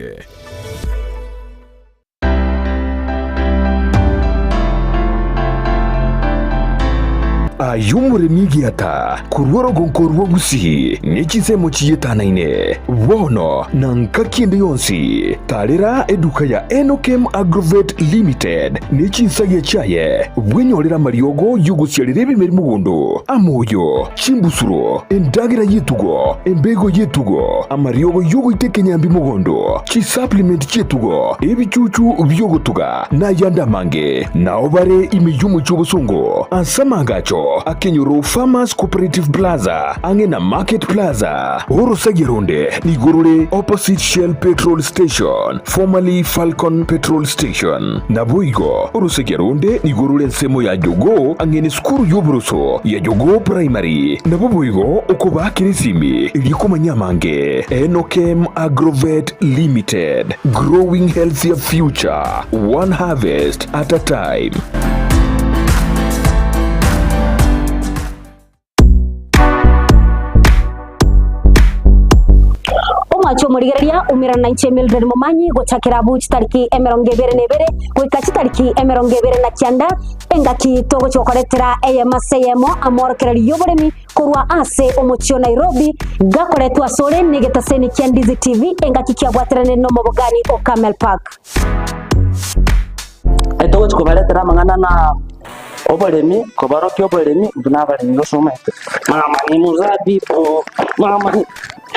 Aye omoremi egiata korwa orogonko rwa Gusii ne chinsemo chietanaine, bono na ngaki ende yonsi, tarera eduka ya Enokem Agrovet Limited ne chinsagia chiaye, bwenyorere amariogo y'ogosiarera ebimeri mogondo, amoyo, chimbusuro, endagera y'etugo, embego y'etugo, amariogo y'ogoita ekenyambi mogondo, chisupplement chi'etugo, ebichuchu bi'ogotuga, na ayande amange. Nao bare ime y'omochie obosongo, ase amaagacho akenyoro Farmers Cooperative Plaza, ang'e na Market Plaza. Orosagia ronde nigo rore opposite Shell Petrol Station, formerly Falcon Petrol Station. Naboigo orosagia ronde nigo rore ensemo ya Jogoo ang'e nesukuru y'oboroso ya Jogoo Primary. Nabo boigo okobaakera esimi erio komanya amange. Enokem Agrovet Limited, growing healthier future, one harvest at a time. Omwanche omorigereria umerana na inche Mildred Momanyi gochakera abwo chitariki 21 goika chitariki 29 engaki togochia gokoretera eyemo ase eyemo amorokererio y'oboremi korwa ase omochie o Nairobi gakoretwa asore negetaseni kia Ndizi TV engaki kiabwateranire nomobogani o Camel Park. Togochia kobaretera amang'ana na oboremi, kobarokia oboremi buna abaremi gose omanyete mama ni mozabibu, mama ni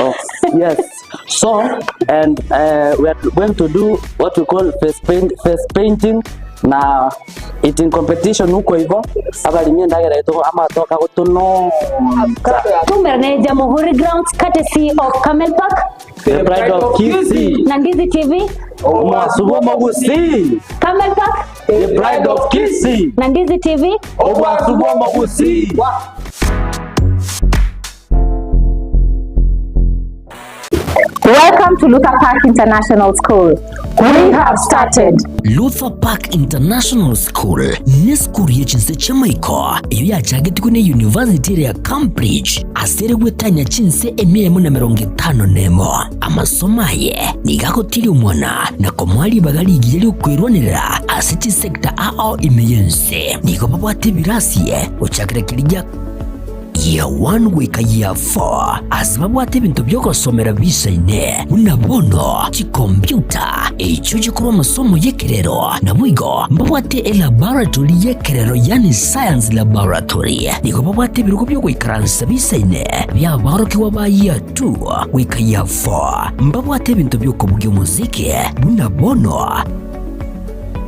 oh yes so and we are going to do what we call face paint, face painting na eating competition huko igo abaremi endagera yaito amatoke agotononsa. Tumerane Jamhuri Grounds courtesy of Camel Park The pride of Kisii. na Ndizi TV. Omwasu bw'omogusii. Camel Park. The pride of Kisii. Na Ndizi TV. Obwasu bw'omogusii. Welcome to Luther Park International School. We have started. Luther Park International School nesukuru ye chinse chi'amaiko eyio yachagetigwe ne University ere ya Cambridge ase ere gwetania chinse emia emo na emerongo etano nemo. Amasomo aye nigo agotiria omwana na komoa ribaga rigiya ri'okwerwanerera ase chisecta ao ime y'ense. Nigo babwate ebirasi gochakera keria gia Year 1 goika Year 4 ase babwate ebinto bi'ogosomera bisaine, buna bono chikompiuta, echio chikorwa amasomo y'ekerero, naboigo mbabwate elaboratory y'ekerero yaani science laboratory. Nigo babwate ebirogo bi'ogoikaransa bisaine bi'aborokigwa ba Year 2 goika Year 4. Mbabwate ebinto bi'okobugia omosiki buna bono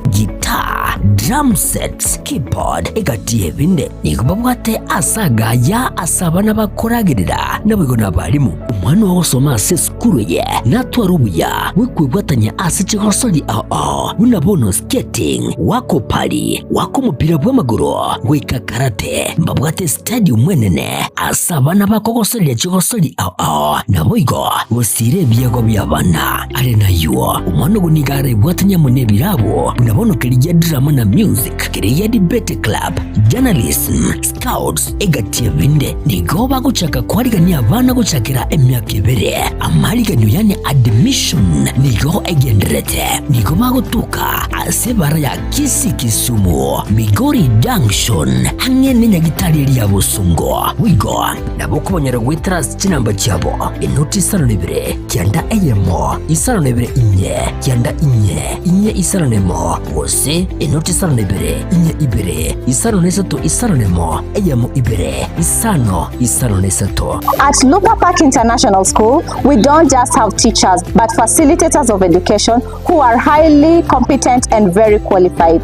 Guitar, drum sets, keyboard, egati y'ebinde. Nigo babwate ase agaya ase abana bakoragerera, naboigo nabarimu. Omwana ogosoma ase esukuru eye natware obuya bw'okwebwatania ase chigosori ao ao buna bono skating, goaka opari, goaka omopira bw'amagoro, goika karate. Mbabwate stadium enene ase abana bakogosoreria chigosori ao ao, naboigo gosiira ebiegwa bi'abana. Are nayio, omwana ogo nigo arebwatanie amo nebirabo, buna bono keria gia drama na music, keria gia debate club, journalism, scouts, egati ebinde. Nigo bagochaka koarigania abana gochakera emiaka ebere. Amariganio yaani admission nigo egendererete. Nigo bagotoka ase ebara ya Kisii Kisumu, Migori Junction, ang'e nenyagitari eria ya Bosongo. Boigo nabo okobanyora goetera ase chinamba chiabo, enoti isano na ibere, kianda eyemo, isano na ibere inye, kianda inye, inye isano na emo, gose enoti isano na ibere, inye ibere, isano na isato isano na emo, eyemo ibere, isano, isano na isato. At Luther Park International School, we don't just have teachers, but facilitators of education who are highly competent and very qualified.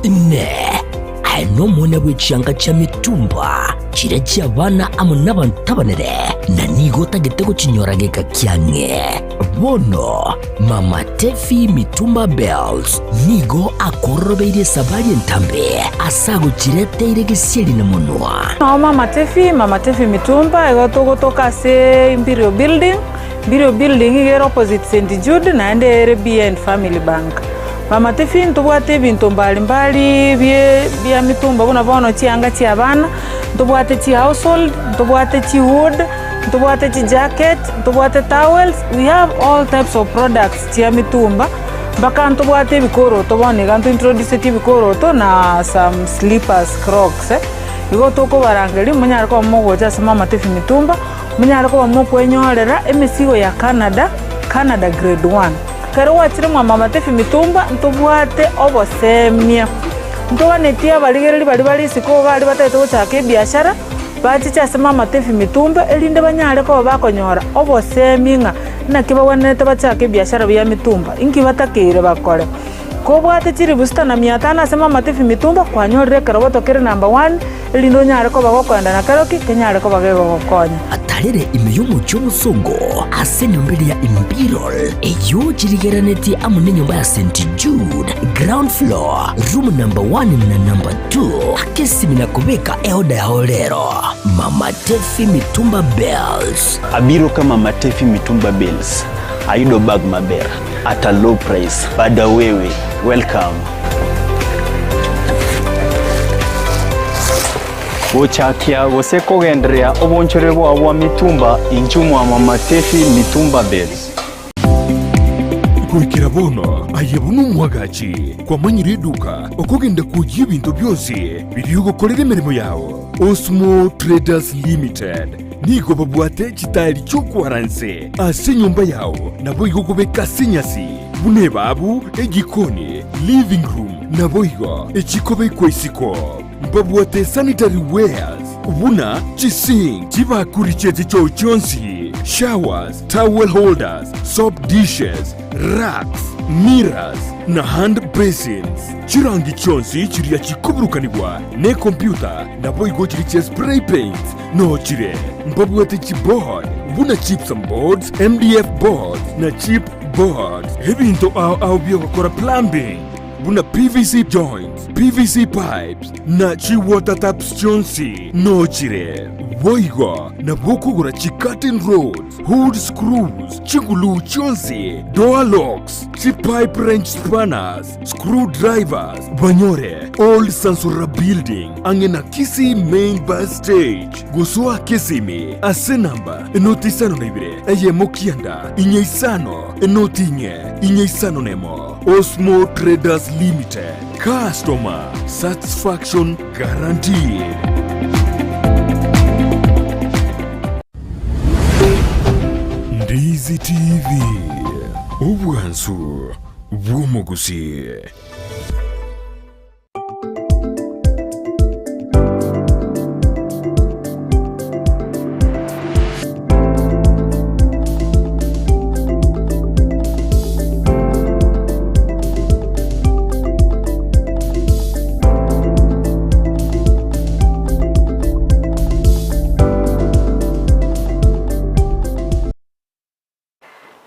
Inee! Aye nomwana bwe chianga chia mitumba, chiria chi'abana amo nabanto abanene, na nigo otagete gochinyora geka kiang'e? Bono Mama Tefi Mitumba Bells nigo akororobeirie esabari entambe ase agochireteire gesieri na monwa. Nao Mama Tefi, Mama Tefi Mitumba, igo togotoka ase Imperial Building, Imperial Building iga ere opposite St Jude naende ere behind Family Bank. Mama Tefi ntobwate ebinto mbali mbali bie bia mitumba buna bono chianga chia abana, ntobwate chi household, ntobwate chi wood, ntobwate chi jacket, ntobwate towels, we have all types of products chia mitumba, mpaka ntobwate ebikoroto bono iga ntointroducetie ebikoroto na some slippers, crocs. Igo tokobarangeria monyare koba mogocha ase Mama Tefi Mitumba, monyare koba mokwenyorera emesigo ya Canada, Canada grade one. Ekero gwachire mwa Mama Tefi Mitumba ntobwate obosemia, ntoganetie abarigereria baria bare isiko iga aria batagete gochaka ebiashara, bachiche ase Mama Tefi Mitumba erinde banyare koba bakonyora obosemia ng'a naki bagwenerete bachake ebiashara bia mitumba, inki batakeire bakore. Kobwate chilifu sita na mia tano ase Mama Tefi Mitumba kwanyorire ekeroboto kere number one erinde onyare koba gokoenda na keroki kenyare koba gegogokonya. Atarere ime y'omochie omosongo ase enyomba eria ya Imperial, eyio chirigererenetie amo nenyomba ya St. Jude, ground floor, room number one na number two. Akesimi na kobeka eoda yao rero. Mama Tefi Mitumba Bells. Abiro ka Mama Tefi Mitumba Bells. Ayudo bag maber at a low price. Bada wewe, welcome. Gochakia gose kogendereria obonchore bwao bwa mitumba inchuo mwa Mama Tefi Mitumba Bales. Goikera bono aye buna omwagachi kwamanyire eduka okogenda kwoyia ebinto bionsi biria ogokorera emeremo yao. Osmo Traders Limited nigo babwate chitaeri chi'okwara nse ase enyomba yao, naboigo kobeka ase enyasi buna ebabu, egikoni, living room, naboigo echikobekwa isiko. Mbabwate sanitary wares buna chisink, chibakuri chie chichoo chionsi, showers, towel holders, soap dishes, racks. mirrors na hand basins. Chirangi chionsi chiria chikoburukanigwa nekompyuta naboigo chiria chia spray paints noo chire. Mbabwate chiboard buna gypsum boards, MDF boards na chip boards. Ebinto ao ao biogokora plumbing buna PVC joints, PVC pipes na chi water taps chionsi noo chire. Boigo nabo okogora chi curtain rods, hood screws, chiguluu chionsi, door locks, chi pipe wrench spanners, screw drivers, banyore Old Sansora Building ang'e na Kisii Main Bus Stage. Gosoa Kisimi ase namba enoti isano na ibere eyemo kianda inye isano enoti inye inye isano nemo. Osmo Traders Limited, customer satisfaction guaranteed. Ndizi TV, obwansu bw'omogusii.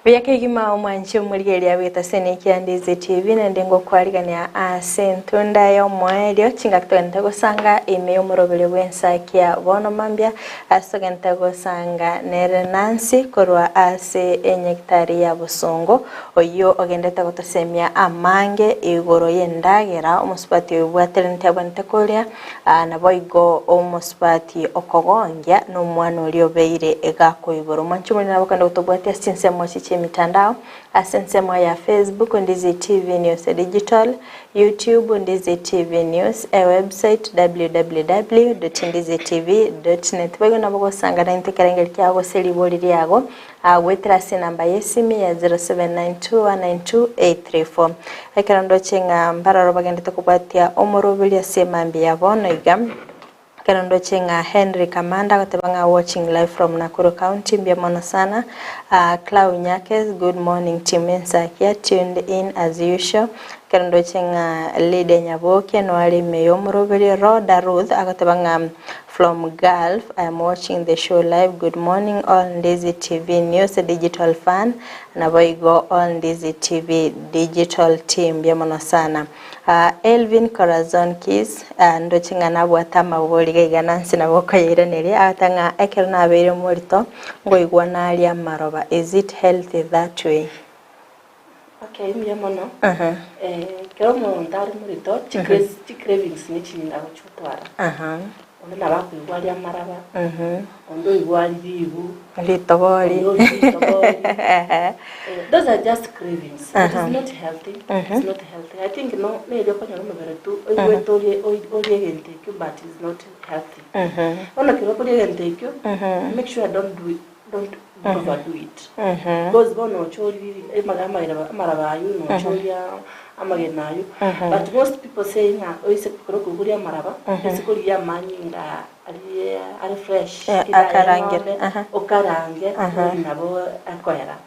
Buya kegima omwanche omorigereria bw'etaseni ekia Ndizi TV naende ngokwarigania ase entunda y'omoerio chingaki togente gosanga ime y'omoroberio bw'ensakia bono mambia ase togente gosanga nere Nancy korwa ase enyagitari ya Bosongo oyio ogendete gotosemia amange igoro y'endagera omosubati oyo obwateraneti abwenerete koria Naboigo omosubati okogongia nomwana oria obeire gakoibora. Omwanche omonene nabo kende gotobwatia ase chinsemo echi chi'emitandao, ase ensemo ya Facebook, Ndizi TV News Digital, YouTube, Ndizi TV News, ewebsite www.ndizitv.net. Boigo nabo gosanga naintwe ekerengerio kiao gose ribori riago goetera ase enamba y'esimi ya 0792192834. Ekero ndoche ng'a mbaroro bagendete kobwatia omoroberi ase emambia ya bono iga, ekero ndoche ng'a Henry Kamanda agoteba ng'a watching live from Nakuru County, mbuya mono sana. Clau Nyakes, good morning team Ensakia, tuned in as usual. Ekero ndoche ng'a Lydia Nyaboke noare ime y'omoroberi, Rhoda Ruth agoteba ng'a From Gulf I am watching the show live good morning all Ndizi TV news digital fan naboigo all Ndizi TV digital team mbuya mono sana uh, Elvin Corazon Kiss uh, ndoche ng'a nabwate amabori gaiga Nancy nabo okoyairaneria agoteba ng'a ekero nabeire morito ngoigwa naria amaroba is it healthy that way? Okay, mbuya mono. Eh, ekero omonto are morito, chicra- chicravings ne chinyinga agochi gotwara. Onde nabo akoigwa aria amaraba, onde oigwa aria ribu, Ritobori. onde oria ritobori. Eh, those are just cravings. It is not healthy. It's not healthy. I think no neri okonyora omobere tu oigwete orie oi- orie egento ekio but is not healthy. Bono ekero okoria egento ekio, make sure don't do it. Don't overdo it because bono ochoria amaraba aywo nochoria amagena aywo but most people say ng'a oise ekero okoboria amaraba oise korigia amanyinga aria are fresh Yeah, kera aye akarangire, eng'ombe aha. okarange ori nabo akoera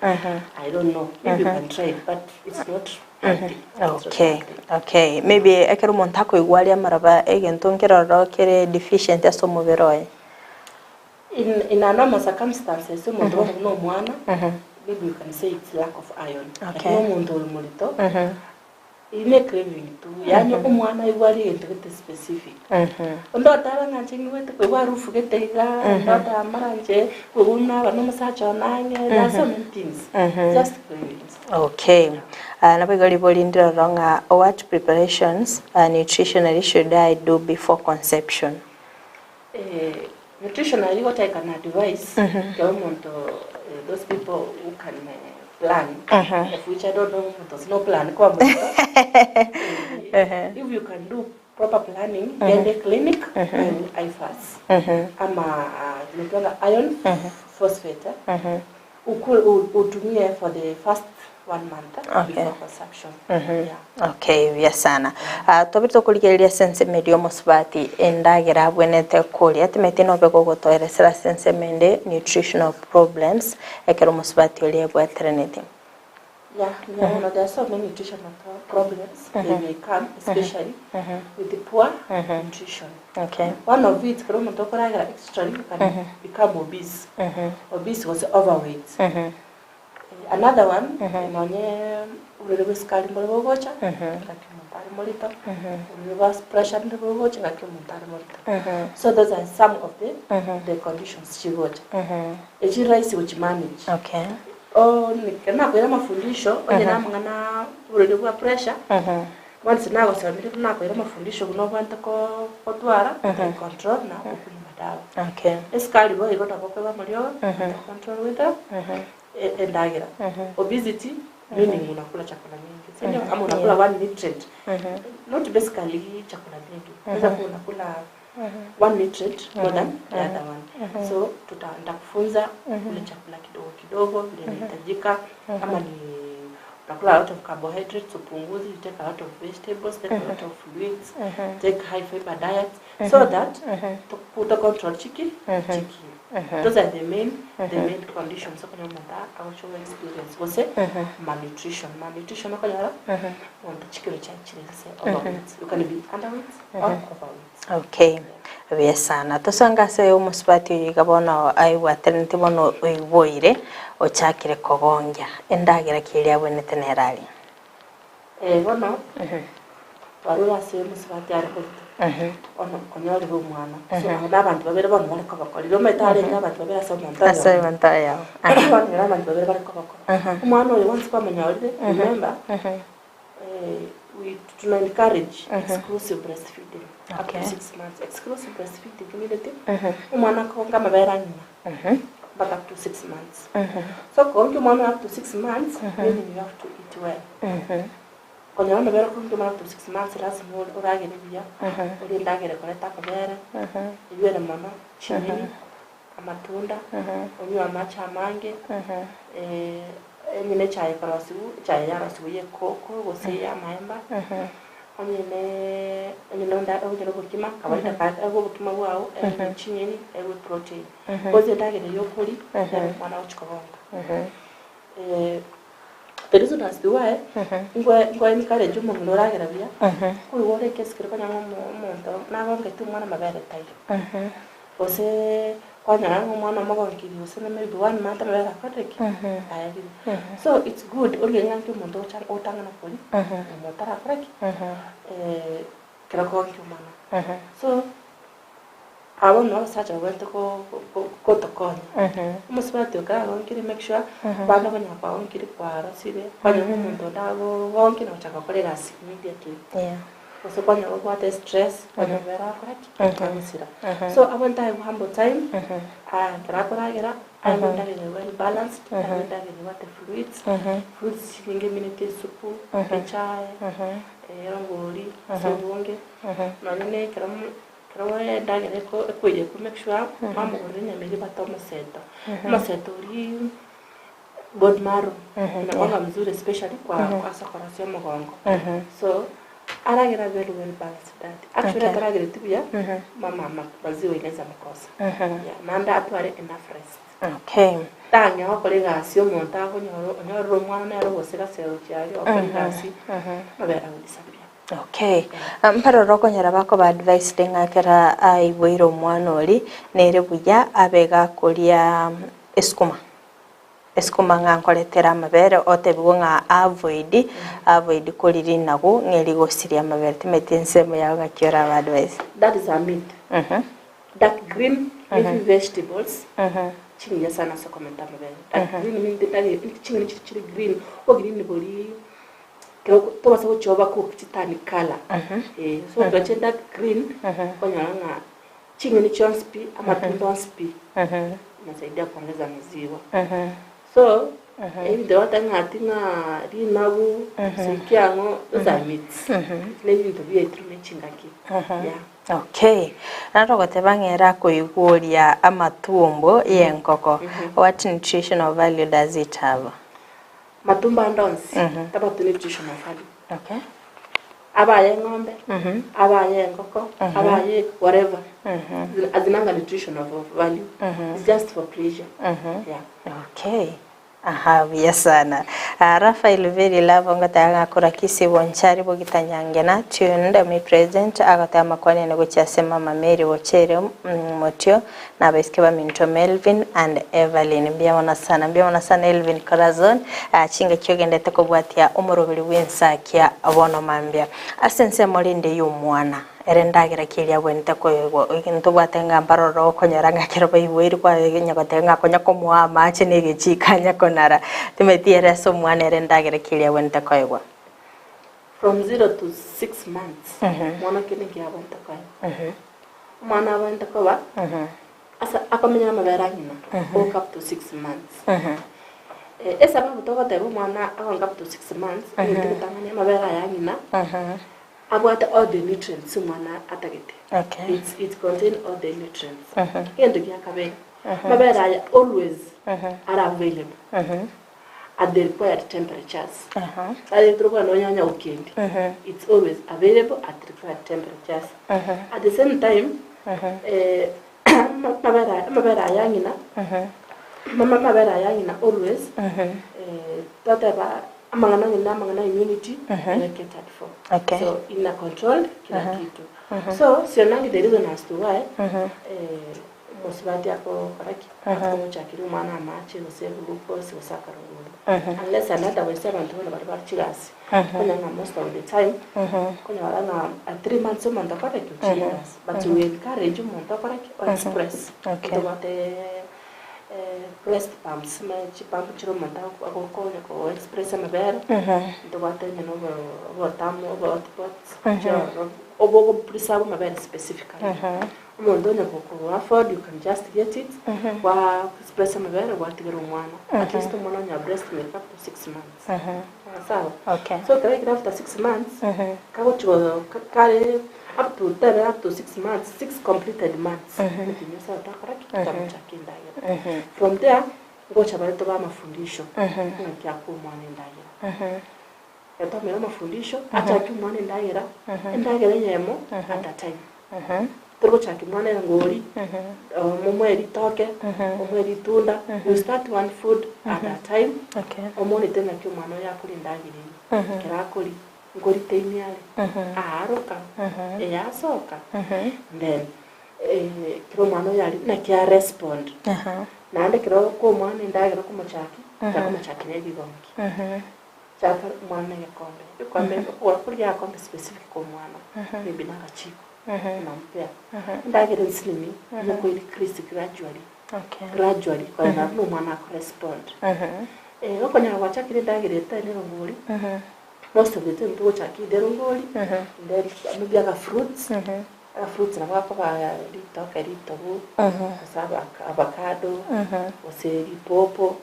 I don't know maybe you can try it but it's not healthy. It's not Okay, healthy. okay. Maybe ekero omonto akoigwa aria amaraba egento nkeroro kere deficient ase omobere oye. In in a normal circumstances omonto bono buna omwana maybe you can say it's lack of iron Okay. lakini omonto ore morito eye ne craving tu yaani omwana aigwe arie egento gete specific onde oteba ng'a inche ngigwete koigwa harufu gete iga onde oteba mara inche koigwa buna naba na omosacha one ang'e there are so many things just cravings. Okay. Naboigo ribori ndiroro ng'a what preparations nutritionally should I do before conception? Nutritionally what I can advise ekero omonto those people who can plan of which I don't know omonto gose no plan kwa morito if you can do proper planning genda eclinic oegwe IFAS ama inaitwanga iron phosphate Ukue utumie for the first one month Okay. before consumption. Yeah. Okay, buya sana. Ah, tobire tokorigereria ase ensemo eria omosubati endagera abwenerete koria timanyeti nobe gogotoeresera ase ensemo ende nutritional problems ekero omosubati oria ebwateraneti. Yeah, yeah, no, there are so many nutritional problems they may come, especially with the poor nutrition. Okay. One of it, kero omonto okoragera extra, you can become obese. Obese was overweight. Another one, nonye oborwaire bwa esukari mbore bogocha, ngaki omonto are morito, oborwaire bwa pressure mbore bogocha, ngaki omonto are morito. So those are some of the conditions chigocha. Echi rahisi gochimanage. Okay. Oh, ekero nakoire amafundisho, onye na amang'ana oborwaire bwa pressure, once nagosomire buna nakoire amafundisho buna obwenerete ko gotwara, control na okunywa amadawa. Okay. Esukari boigo nabo okoigwa amariogo, control with endagera. Obesity, meaning unakula chakula mingi, si ndio? Ama unakula one nutrient. Not basically chakula mingi. Unaweza kuwa unakula one nutrient more than the other one. So tuta nitakufunza kule chakula kidogo kidogo vile inahitajika, kama ni unakula a lot of carbohydrates upunguze, you take a lot of vegetables, take a lot of fluids, take high fiber diet so that to control chiki chiki. Those are the main conditions okonyora omonto agocha experience gose malnutrition. Malnutrition okonyora omonto chikiro chiachire inse, overweight. You can be underweight or overweight. Okay, buya sana. Tosanga ase omosubati oyo iga bono aibwateraneti bono oiboire ochakire kogongia endagera ki eria abwenerete nere arie? Bono twarure ase omosubati are korito bono onyorire omwana, so abo na abanto babere bono bare koboko riria omanyete arenge abanto babere ase omonto ase oyomo. Omonto oyomo. Bono nere abanto babere bare koboko omwana oyo once kwamonyorire, remember, we tuna encourage exclusive breastfeeding up to 6 months. Exclusive breastfeeding immediately omwana akonga amabere a ng'ina mpaka up to 6 months. So konki omwana up to 6 months, meaning you have to eat well. Konyora amabere okonki omwana up to 6 months, lazima oragere buya, orie endagera ekoreta amabere, eywere mono chinyeni, amatunda, onywe amache amange, enyene echae ekorosiwu, echae yarosiwu ya ekoko gose ya amaemba, onyene onyene obokima kawaida, ebe obokima bwao ebe chinyeni, ebe protein, cause endagera eywo okori nero omwana agochi kobonga. The reason as to why ngwe encourage omong'ina oragera buya, koigwa ore ekesi kere konya ng'a omonto nagongete omwana amabere taiyo, gose kwanyora ng'a omwana omogonkiri gose maybe one month amabere akorire ki, aerire. So it's good origereria ng'a nki omonto ogocha otang'ana kori nyuma otarakora ki, kero kogonkia omwana. So abo nabo abasacha babwenerete gotokonya. Omosubati okaragonkire, make sure bande okonyora kwagonkire, kwarosire, kwanyora ng'a omonto onde agogonkia na gochaka gokora egasi immediately. Gose kwanyora obwate stress, kwanyora amabere agokora ki, agosira. So abwenerete aegwe ample time, ekero akoragera aegwe endagera well balanced, aegwe endagera ebwate fruits, fruits chinyinge emineti esupu, echae, erongori ase obonge, nonye na ekero ekero endagera ekoiyekwa, make sure mwamogorera enyama eria ebwate omoseto. Omoseto oria bone marrow inakuanga mzuri especially kwa ase okorosia omogongo. So aragera very well balanced diet. Actually ataragereti buya, mama maziwa inaweza mkosa. Yeah, naende atware enough rest. Tang'ea gokora egasi omonto akonyora onyorire omwana nere ogosira ase gochia aria gokora egasi, amabere agodisappear. Okay. Mparora okonyora bakoba advised ng'a ekero aiboire omwana ori nere buya abe gakoria esukuma. Esukuma ng'a nkoretera amabere otebigwe ng'a avoid kori rinagu ng'a erigosiria amabere timanyeti ensemo yao ng'aki oraba advise. That is a myth. Dark green leafy vegetables chingiya sana ase okomenta amabere. Dark green meaning ching'eni chiri chiri green, obogreen bori kero tobasa gochioba cook chiturn colour. So ekero chire dark green, okonyora ng'a ching'eni chionsi pi, amatunda onsi pi, inasaidia kuongeza maziwa. So ebinto bagoteba ng'a ati ng'a rinagu gose kiang'o, those are myths. Na ebinto biaetirwe ne chingaki. Yeah. Okay. Naende ogoteba ng'a ere akoigworia amatumbo y'enkoko, what nutritional value does it have? Matumbo ande onsi tabwati nutritional value. Abaye eng'ombe, abaye engoko, abaye whatever, hazinanga nutritional value. It's just for pleasure. Yeah. Okay. Aha, buya sana. Ah, Raphael Very Love ngoteba ng'a korwa Kisii Bonchari Bogita Nyangena tuned me present agoteba amakwani ane gochia ase Mama Mary Bochere mm, Motio na abaiseke baminto Melvin and Evelyn. Mbuya mono sana, mbuya mono sana Elvin Corazon. Ah, chingaki ogendete kobwatia omoroberi bw'ensakia bono mambia. Ase ensemo rende y'omwana. Ere endagera ki eria agwenerete koegwa? Ntobwate ng'a mbaroro okonyora ng'a ekero baiboirwe kwanya goteba ng'a konya komoa amache na egechiko anya konara. Timanyeti ere ase omwana ere endagera ki eria agwenerete koegwa? From zero to six months, omwana kende nki abwenerete koegwa? Omwana abwenerete koba ase akomenya namabere a ng'ina goika up to six months. Esababu togoteba omwana agonke up to six months, egento egetang'ani amabere aya a ng'ina. Abwate all the nutrients omwana atagete. Okay. It's, it contain all the nutrients. Egento gia kabere, amabere aya always are available at the required temperatures. Aye tore nonya onya gokendi, it's always available at required temperatures. At the same time, eh, amabere aya- amabere aya ng'ina, amabere aya ng'ina always, eh, twateba Amang'ana onye namang'ana a immunity ere catered for. Okay. So ina controlled kila kitu. So sionangi the reason as to why eh, omosubati akokora ki? Akomochakera omwana amache gose glucose gose akarongori. Unless and otherwise abanto bono baria bare chigasi. Konya ng'a most of the time konyora ng'a at 3 months omonto akore ki? Ochire egasi. But we encourage omonto akore ki? O express. Okay. Ntobwate breast pumps, chipump chiria omonto agokonya ko express amabere, ntobwate onye na obotamu obo hotpots, chiororo, obo ogo preserve amabere specifically. Omonto onye ko afford you can just get it, gwa express amabere gwatigera omwana, at least omwana onywa breast milk up to 6 months. Sawa? Okay. So ekero aikire after 6 months, kagochi kare up to tebe up to 6 months, six completed months, omotienyi ase otakora ki? Otamochaka endagera. From there, ngocha bare tobe amafundisho, ng'aki akoa omwana endagera. Etomere amafundisho, achake omwana endagera, endagera eyemo at a time. Tori gochaka omwana erongori, omoe ritoke, omoe ritunda, you start one food at a time, Okay. omonete ng'aki omwana oyo akoria endagera eywo, ekero akoria, nkoriteini are, aaroka, eyasoka, then ekero omwana oyo aria naki arespond. Naende ekero okoa omwana endagera okomochaki, chaka omochaki na ebigongi. Chaka omwana na egekombe, egekombe okogora koria agakombe specific ka omwana, maybe na agachiko, onampea. Endagera ensinini, nigo increase gradually, Okay. gradually koreng'ana buna omwana akorespond. Okonyora gwachakire endagera etari na erongori, most of the time togochaka ide erongori, then maybe aga fruits, aga fruits nabo gakoba ritoke ritobu, gose avocado, gose ripopo.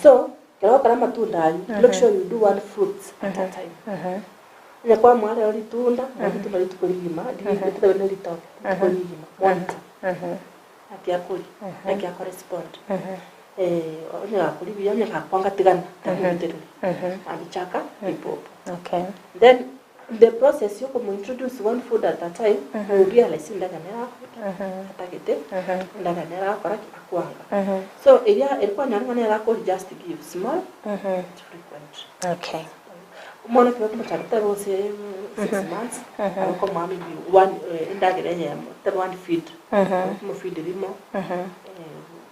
So, ekero ogokora amatunda aywo, make sure you do one fruits at a time. Onye kwamoa rero ritunda, moe ritunda rituko rigima, ritoke na ritoke, rituko rigima, monitor. Naki akoria, naki akorespond. Onye gakoria buya, onye gakwanga tigana, tamobetereri. Naende chaka ripopo. Okay. Then the process ya okomointroduce one food at a time, you realize endagera nere akora atagete, endagera nere akora ki akwanga. So eria eri kwanyora ng'a nere akoria just give small but frequent. Okay. Omwana ekero okomochaka tebe gose 6 months, agokomoa maybe one endagera eyemo, tebe one feed, okomofeed rimo,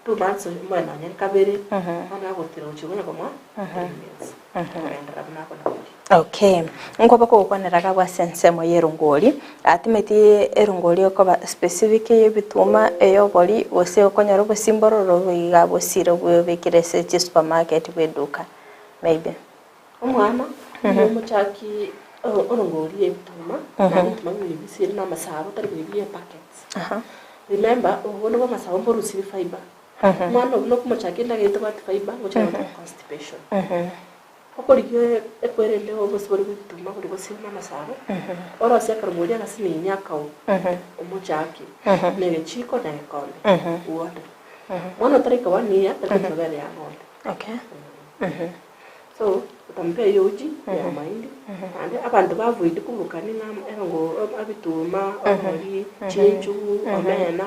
2 months omoe nonye kabere, bono agotira gochia konya komoa 3 meals, kogenderera buna akona koria. Okay. Nkoba kogokwanera gabwo ase ensemo ya erongori, atimeti erongori ekoba specific ya ebituma, ey'obori, gose okonyora obosimbororo iga bosire bwebekire ase chisupermarket bwa eduka maybe. Omwana, nigo omochaki orongori ya ebituma, naende ebituma bibere bisire na amasabo tari bibia epackets. Remember, obono bwa amasabo mborusiri fiber. Omwana obwo nokomochaka endagera etabwati fiber, ngocha gocha constipation. Okorigia ekwerende obosi boria bwa ebituma boria bosire na amasabo, orosie akarongori agasinini akao, omochake, na egechiko na egekombe, uonde. Mwana otaraika 1 year, tari koria mabere ya ng'ombe. Okay. So utampea hiyo uji ya mahindi naende abanto ba avoid koburukania ng'a erongo ebituma, obori, chinchugu, omena.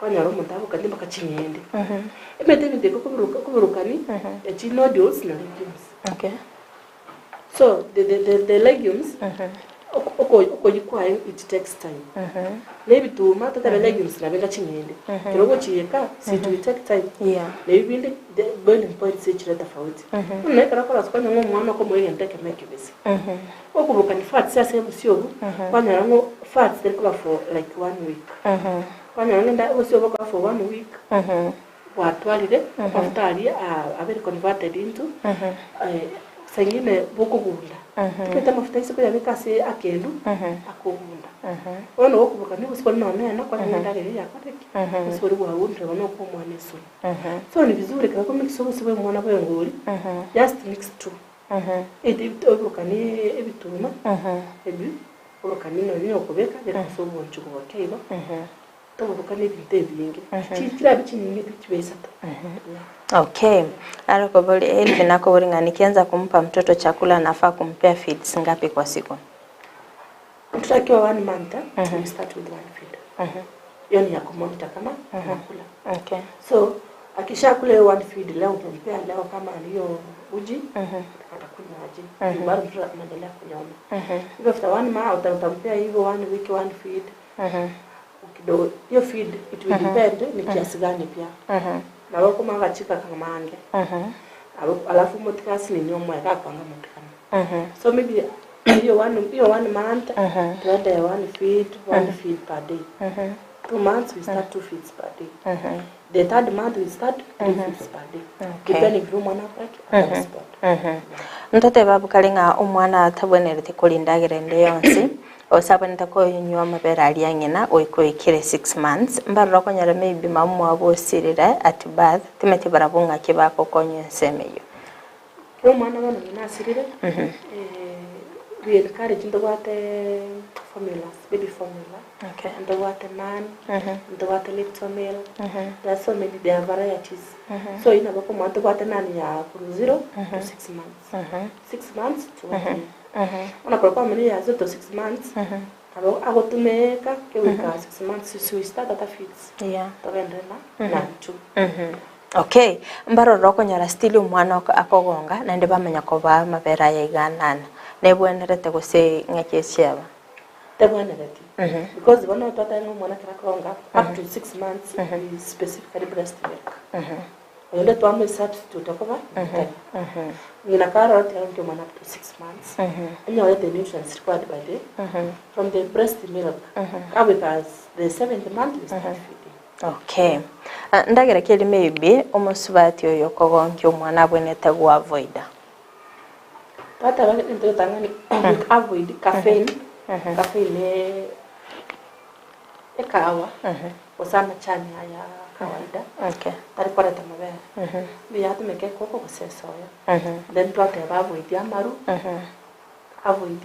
Kwanyora omonto agokania mpaka ching'ende. Emete ebinto eke okobiruka okoburukani, echi nodules na legumes. Okay. So the the the the legumes, oko oko okoyia kwaye it takes time. Na ebituma totebe legumes nabo enga ching'ende, ekero ogochiiyeka, si it will take time. Yeah. Na ebi binde the boiling points echire tofauti. Bono na ekero okorosia kwanyora ng'a omwana okomoa egento ekemo ekebese. Okoburukania fats ase obosio obwo, kwanyora ng'a fats teri koba for like one week. Kwanyora ng'a enda obosio obo bokoba for one week, bwatwarire amafuta aria abere converted into saa ingine bokogunda. Tobwate amafuta ase koyabeka ase akendu, akogunda. Bono gokoburukania obosio boria nonye nene, kwanyora ng'a endagera eywo yakorire ki? Obosio boria bwagundire bono okoa omwana esumu. So ni vizuri ekero okomix obosio bwa omwana bwa engori, just mix two. Oburukanie ebituma ebi, oburukanie nonye na okobeka beka ase obonchugu boke igo, toburukanie ebinto ebinge, chirabe chinyinge pi chibe isato. Okay. Arokobori Elvin akobori ng'a nikianza kumpa mtoto chakula nafaa kumpea feeds ngapi kwa siku? Mtoto akiwa one month, we start with one feed. Hiyo ni ya kumonitor kama anakula. Okay. So akishakula hiyo one feed leo umempea leo kama ni hiyo uji atakunywa aje. Juu bado mtoto anaendelea kunyonya. Hivyo after one month utampea hivyo one week one feed. Kidogo hiyo feed it will depend ni kiasi gani pia. Na wako magachika kamange. Alafu mutikasi ni nyomo yakakwanga mutikana. So maybe hiyo one hiyo one month tuende one feed one feed per day. 2 months we start two feeds per day. The third month we start three feeds per day. Depending vile mwana akoreki atarespond. Ntote babukali ng'a omwana atabwenerete korindagera ende yonsi ose abwenerete konywa amabere aria ng'ina goika oikire 6 months mbarora okonyora maybe mama mwabo osirire at birth timeti barabwo ng'aki bagokonywa ensemo eywo. Kero omwana bono ng'ina asirire, we encourage ntobwate formulas, baby formula, ntobwate nan, ntobwate liptomil, there are so many, there are varieties. So eywo nabo okomoa ntobwate nan ya korwa 0 to 6 months, 6 months to one year. Bono korwa kwamanya ya 0 to 6 months, nabo agotumeka kegoika 6 months so we start ata feeds togenderere na nan two. Okay, mbarora okonyora still omwana akogonga naende bamanya koba amabere aya iganana nebwenerete gose ng'aki echiaba? Tebwenereti because bono twateba ng'a omwana ekero akogonga up to 6 months we specifically breast milk. Oyonde twamoe substitute okoba tari. Ng'ina karora tiga omwana up to 6 months anyore the nutrients required by the from the breast milk. Kagoika the seventh month we start feeding. Okay. Ndagera keri maybe omosubati oyo okogonkia omwana abwenerete goavoida? Twateba egento getang'ani avoid caffeine. Caffeine ne ekahawa gose amachani aya kawaida tari koreta amabere. Mbuya atumeke ekoko gose esoya. Then twateba avoid amaru, avoid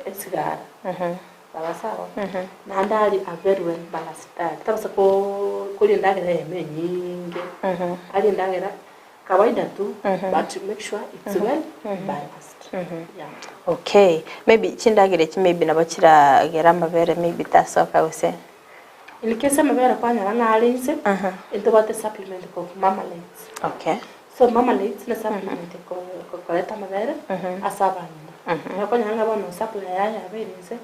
esigara. Sawa sawa. Naende arie a very well balanced diet. Tabasa koria endagera eyemo enyinge. Arie endagera kawaida tu but make sure it's well balanced. Yeah. Okay. Maybe chindagera echi maybe nabo chiragera amabere maybe tasoka gose? In case amabere kwanyora ng'a are inse, ntobwate supplement called Marmalates. So Marmalates ne supplement koreta amabere ase abang'ina. Okonyora ng'a bono supply yaye yabeire inse,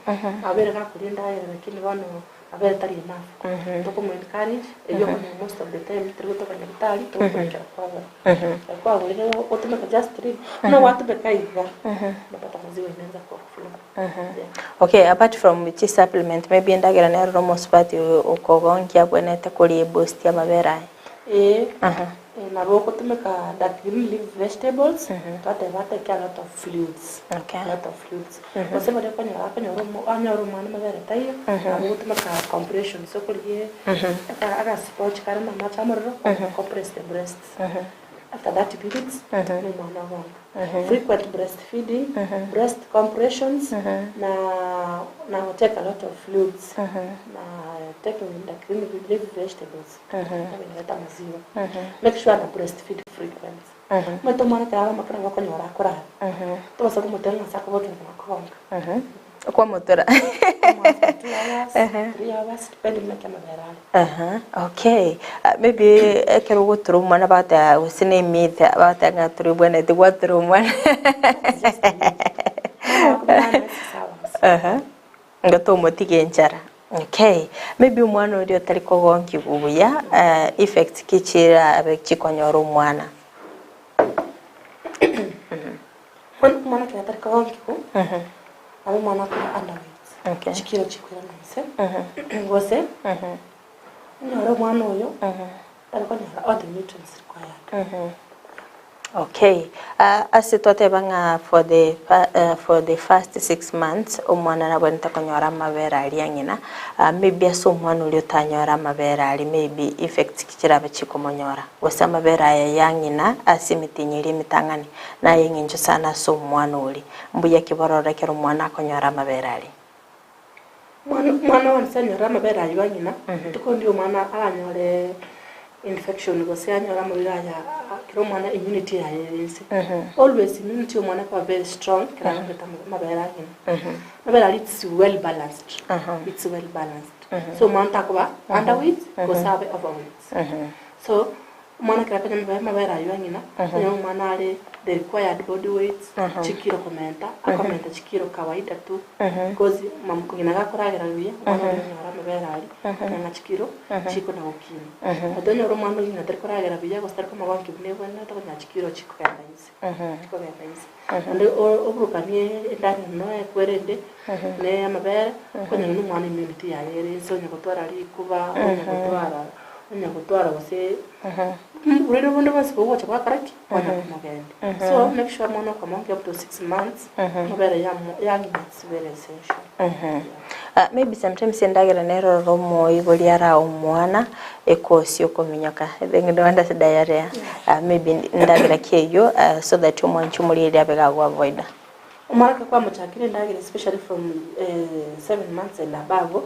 amabere gakoria endagera lakini bono amabere tari enough. Tokomo encourage, erio okonyora most of the time tari gotoka nyagetari, togokorikera kwagora. Ekero kwagorire ogotumeka just three, buna gwatumeka iga, unapata maziwa imeanza kuflow. Yeah. Okay, apart from chi supplement maybe endagera nero omosubati okogonkia abwenerete koria eboost amabere aya? Ee, nabo ogotumeka dark green leaf vegetables, twateba take a lot of fluids. A lot of fluids. Gose baria okonyora akonyora anyore omwana amabere taiyo, nabo ogotumeka compressions okorigie agasponge kare na amache amorero, compress the breasts. After 30 minutes, na omwana ogonka. Frequent breastfeeding, breast compressions, na take a lot of fluids, na taking dark green leaf vegetables, nabo inaleta maziwa. Make sure na breastfeed frequent. Omanyete omwana ekero are omoke nabo okonyora akorara. Tobasa komotebia ng'a ase akobokera na kogonka. Kwamotura. Kwamoa after 2 hours, 3 hours depending naki amabere are. Aha, okay. Maybe ekero ogotura omwana bagoteba gose na emyth bagoteba ng'a toribwenereti gwatura omwana. It's just a myth. Omwana akomwana 6 hours. Aha, igo tomotiga enchara. Okay, maybe omwana oria otari kogonkigwa buya, effects ki chirabe chikonyora omwana? Bono omwana ekero atari kogonkigwa, nabo omwana akoba underweight, chikiro chikoirana inse, gose onyore omwana oyo tari konyora all the nutrients required. Okay, ase twateba ng'a for the for the first 6 months omwana nabwenerete konyora amabere aria ng'ina, maybe ase omwana oria otanyora amabere aria maybe effects ki chirabe chikomonyora? Gose amabere aya ya ng'ina ase emetienyi eria emetang'ani naye eng'encho sana ase omwana oria. Mbuya ki bororo ekero omwana akonyora amabere aria? Omwana omwana onsi anyore amabere aywo a ng'ina, rituko riria omwana aranyore infection gose anyore amarwaire aya kera omwana immunity yaye ere inse. Always immunity ya omwana ekoba very strong ekero anyorete amabere a ng'ina. Amabere aria it's well balanced, it's well balanced. So omwana takoba underweight gose abe overweight. So Omwana ekero akonywa amabere, amabere ayio a ng'ina, onye omwana are the required body weight, chikiro komenta, akomenta chikiro kawaida tu, because mama ng'ina gakoragera buya, omwana oria onyora amabere aria, onye ng'a chikiro chikona gokina. But onyore omwana oyio ng'ina tari koragera buya gose tari komogonkia buna ebwenerete okonyora chikiro chikogenda inse, chikogenda inse. Naende oburukanie endagera noe ekwerende, na amabere, okonyora na omwana immunity yaye ere inse, onya gotwara rikuba, onya gotwara. Onya gotwara gose oborwaire bonde bwonsi bogocha gwakora ki? Kwanya komogenda. So make sure omwana okomoa up to 6 months, amabere yamo yang'ina it's very essential. Ah, maybe sometimes endagera nere ororo omoibori arae omwana ekosi okominyoka. I think no wonder diarrhea. Ah, maybe ndagera ki eyio so that omwanchi omorierie abe gago avoida. Omwana ekero kwamochakire endagera especially from 7 months and above,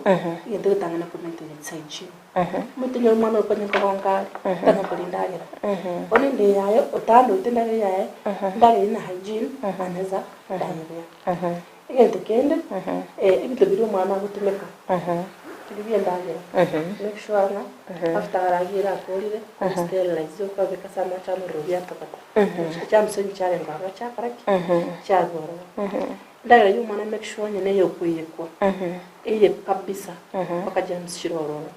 egento egetang'ani ko maintain its hygiene. Omanyete onye omwana oyo konya kogonka are, tanya koria endagera. Bono ende yaye otandoete endagera yaye, endagera ere na hygiene, anaweza diarrhea. Egento kende, ebinto biria omwana agotumeka, biria bia endagera, make sure ng'a after arageire akorire, osterilize okabeka ase amache amorero biatogota. Germs onye chiarenge ororo chiakora ki? Chiarwa ororo. Endagera ya omwana make sure onye neye okoiyekwa, eiyekwe kabisa mpaka germs chire ororo.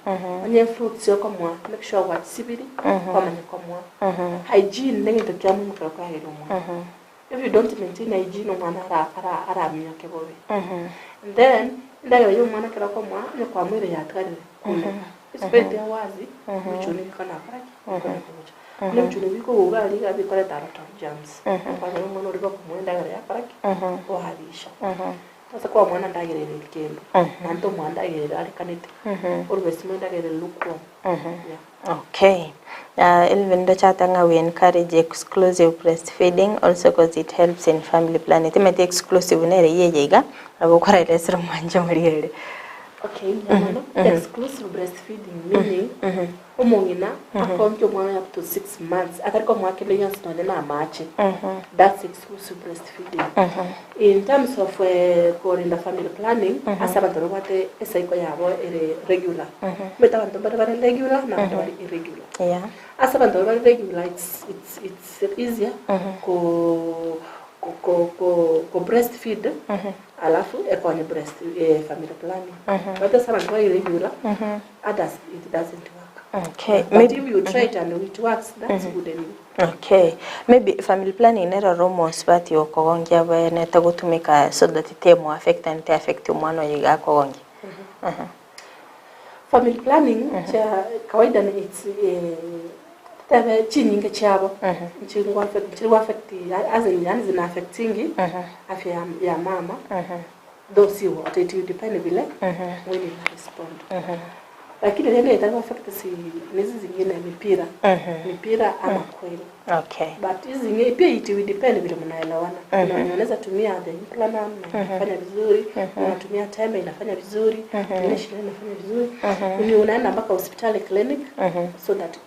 Onye fruits okomoa, make sure gwachisibirie, kwamanya komoa. Hygiene negento kia muhimu ekero okorageria omwana. If you don't maintain hygiene omwana ara ara araminyoke bobe. And then, endagera ya omwana ekero okomoa, onye kwamoire yatigarire, kuneka. Isiko ete wazi, ebichuni bikona gokora ki? Bikona kogocha. Buna ebichuni bikogoka aria iga bikoreta a lot of germs. Kwanyora omwana oria bakomoa endagera yakora ki? Oarisha. Ase koa omwana endagera ere kendo, naende tomoa endagera ere arekanete, always moe endagera ere lukewarm. Yeah. Okay. Elvin ndochate ng'a we encourage exclusive breastfeeding also cause it helps in family planning. Timanyeti exclusive nere yeye iga, nabo okoraeresera omwanche omorigereria. Okay, mbuya mono. Exclusive breastfeeding meaning omong'ina akonge omwana oye up to 6 months atari komoa kende gionsi nonye na amache. That's exclusive breastfeeding. In terms of korinda family planning ase abanto babwate ecycle yabo ere regular. Omanyete abanto mbare bare regular na abande bare irregular. Ase abanto baria bare regular it's easier ko ko ko ko breastfeed alafu ekonye breast family planning. But ase abanto bare irregular others it doesn't work. But if you try it and it works, that's good anyway. Okay. Maybe family planning nere oro omosubati okogonkia abwenerete gotumeka so that temo affect and te affect omwana oyo iga akogonkia. Family planning chia kawaida ni it's totebe chinyinge chiabo nchiri go affect as in yaani zina affectingi afya ya mama though si wote, it will depend vile mwili ina respond, lakini ile itari affect si ni hizi zingine, mipira ama coil. But hizi zingine pia it will depend vile mnaelewana. Kuna wenye wanaweza tumia the Implanon na inafanya vizuri, unatumia tembe inafanya vizuri, tumia shindano inafanya vizuri. Ni unaenda mpaka hospitali clinic so that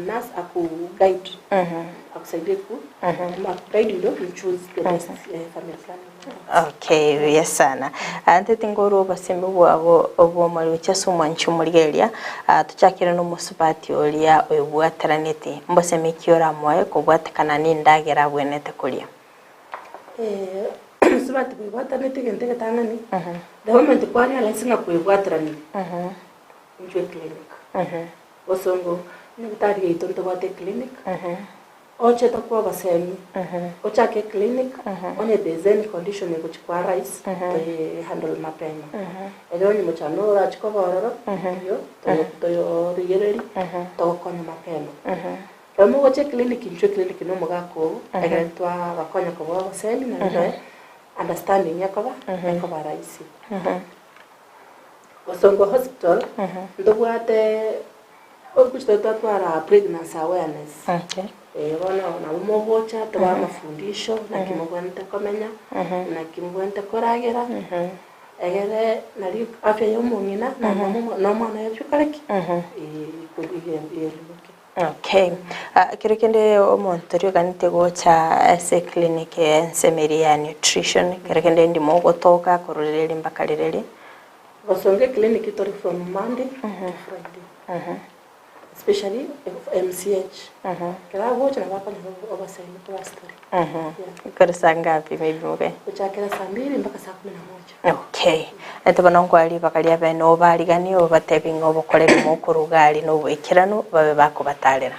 nurse aku guide, akusaidie ku aku guide ndio you choose the best family planning. Okay, buya sana. Ah, ntete ngorwa obosemi bwago obw'omori gochia ase omwanchi omorigereria, ah, tochakere nomosubati oria oyobwateraneti. Mbosemi ki oramoe kobwatekana nendagera abwenerete koria? Eh, omosubati bwebwataneti egento egetang'ani, the moment kwarealize ng'a kwebwateranire, inchwe eclinic. Bosongo, nyagitari yaito ntobwate eclinic, Oche tokwe obosemi, ochake eclinic, onye there is any condition egochi kwa arise, toye handle mapema. Ekero onye mochando orachi koba ororo, oyio toyo toyorigereria, togokonya mapema. Ekero mogocha eclinic intwe eclinic na omogaka oo, ekere twabakonya koboa obosemi naende noe understanding ekoba, ekoba rahisi. Bosongo hospital, ntobwate Ogochia twatwara pregnancy awareness. Okay. Eh, bono nabo mogocha tobae amafundisho naki mobwenerete komenya, naki mobwenerete koragera, egere nari afya ya omong'ina na mama na omwana oye bikore ki? Eruruke. Okay. Ah, kero kende omonto oria oganete gocha ase eclinic ensemo eria ya nutrition, kero kende ndimo ogotoka korwa rireri mpaka rireri. Gosonga eclinic tori from Monday to Friday especially MCH ekero agocha nabo akonyora obosemi korwa ase tore yeah. Kore saa ngapi maybe mobe? Gochakera saa mbili mpaka saa kumi na moja. Okay. Naintwe bono nkoa ribaga ria bene obariganie obatebi ng'a obokoreri mokoruga aria na oboikeranu babe bakobatarera.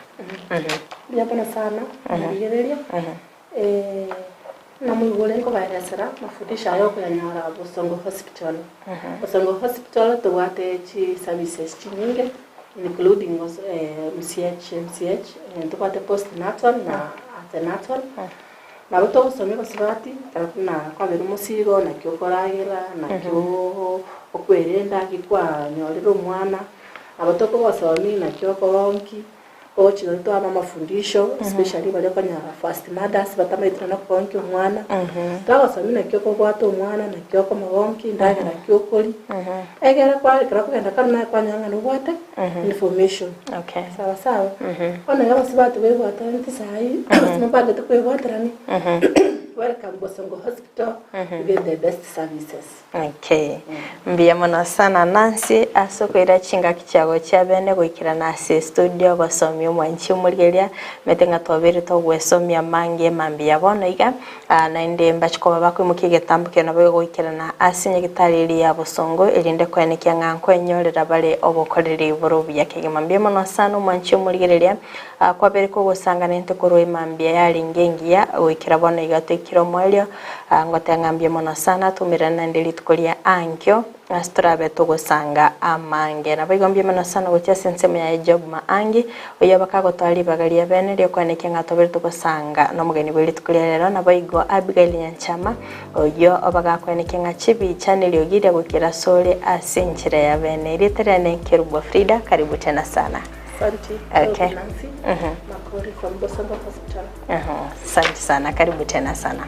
Mbuya mono sana omorigereria. Namoigure nkobaeresera mafundisho aya okoyanyora Bosongo Hospital. Bosongo Hospital tobwate chiservices chinyinge including MCH, MCH, ntobwate postnatal na antenatal. Nabo togosomia abasubati ekero buna kwabeire omosigo naki okoragera, naki okwerenda naki kwanyorire omwana, nabo tokobasomia naki okoonki. Ogochia nabo twaba amafundisho especially baria okonyora first mothers batamaeti nonya kogonkia omwana, twagosomia naki okobwata omwana, naki okomogonkia, endagera ki okoria, egere kwa ekero okogenda kare naye kwanyora ng'a nobwate information. Okay. Sawa sawa. Bono iga abasubati baebwataneti saii, mobangete koebwaterania, welcome Bosongo Hospital, you get the best services. Okay. Mbuya mono sana Nancy ase okoira chingaki chiago chia bene goikerana ase estudio gosomia omwanchi omorigereria mete ng'a twabeire togwesomia amange mambia bono iga ah, naende mbache koba bakoimokia egetambo kio nabo goikerana ase nyagitari eria ya bosongo erinde koenekia ng'a nkwenyorera bare obokoreri bore obuya kegima. Mbuya mono sana omwanchi omorigereria ah, kwabeire kogosangana intwe korwa emambia yarenge engiya goikera bono iga toikire omoerio Ngoteba ng'a mbuya mono sana, twaumerane naende rituko ria ankio, ase torabe togosanga amange. Naboigo mbuya mono sana gochia ase ensemo yaye Job Maangi, oyio bakagotoa ribaga ria bene ri'okoenekia ng'a tobere togosanga nomogeni bwe rituko ria rero. Naboigo Abigail Nyanchama, oyio bagakoenekia ng'a chibicha neriogi ria goikera asore ase enchera ya bene. Erieta riane Nkerubo Frida, karibu tena sana. Asante, Okay. Nancy Makori from Bosongo Hospital. Asante sana, karibu tena sana.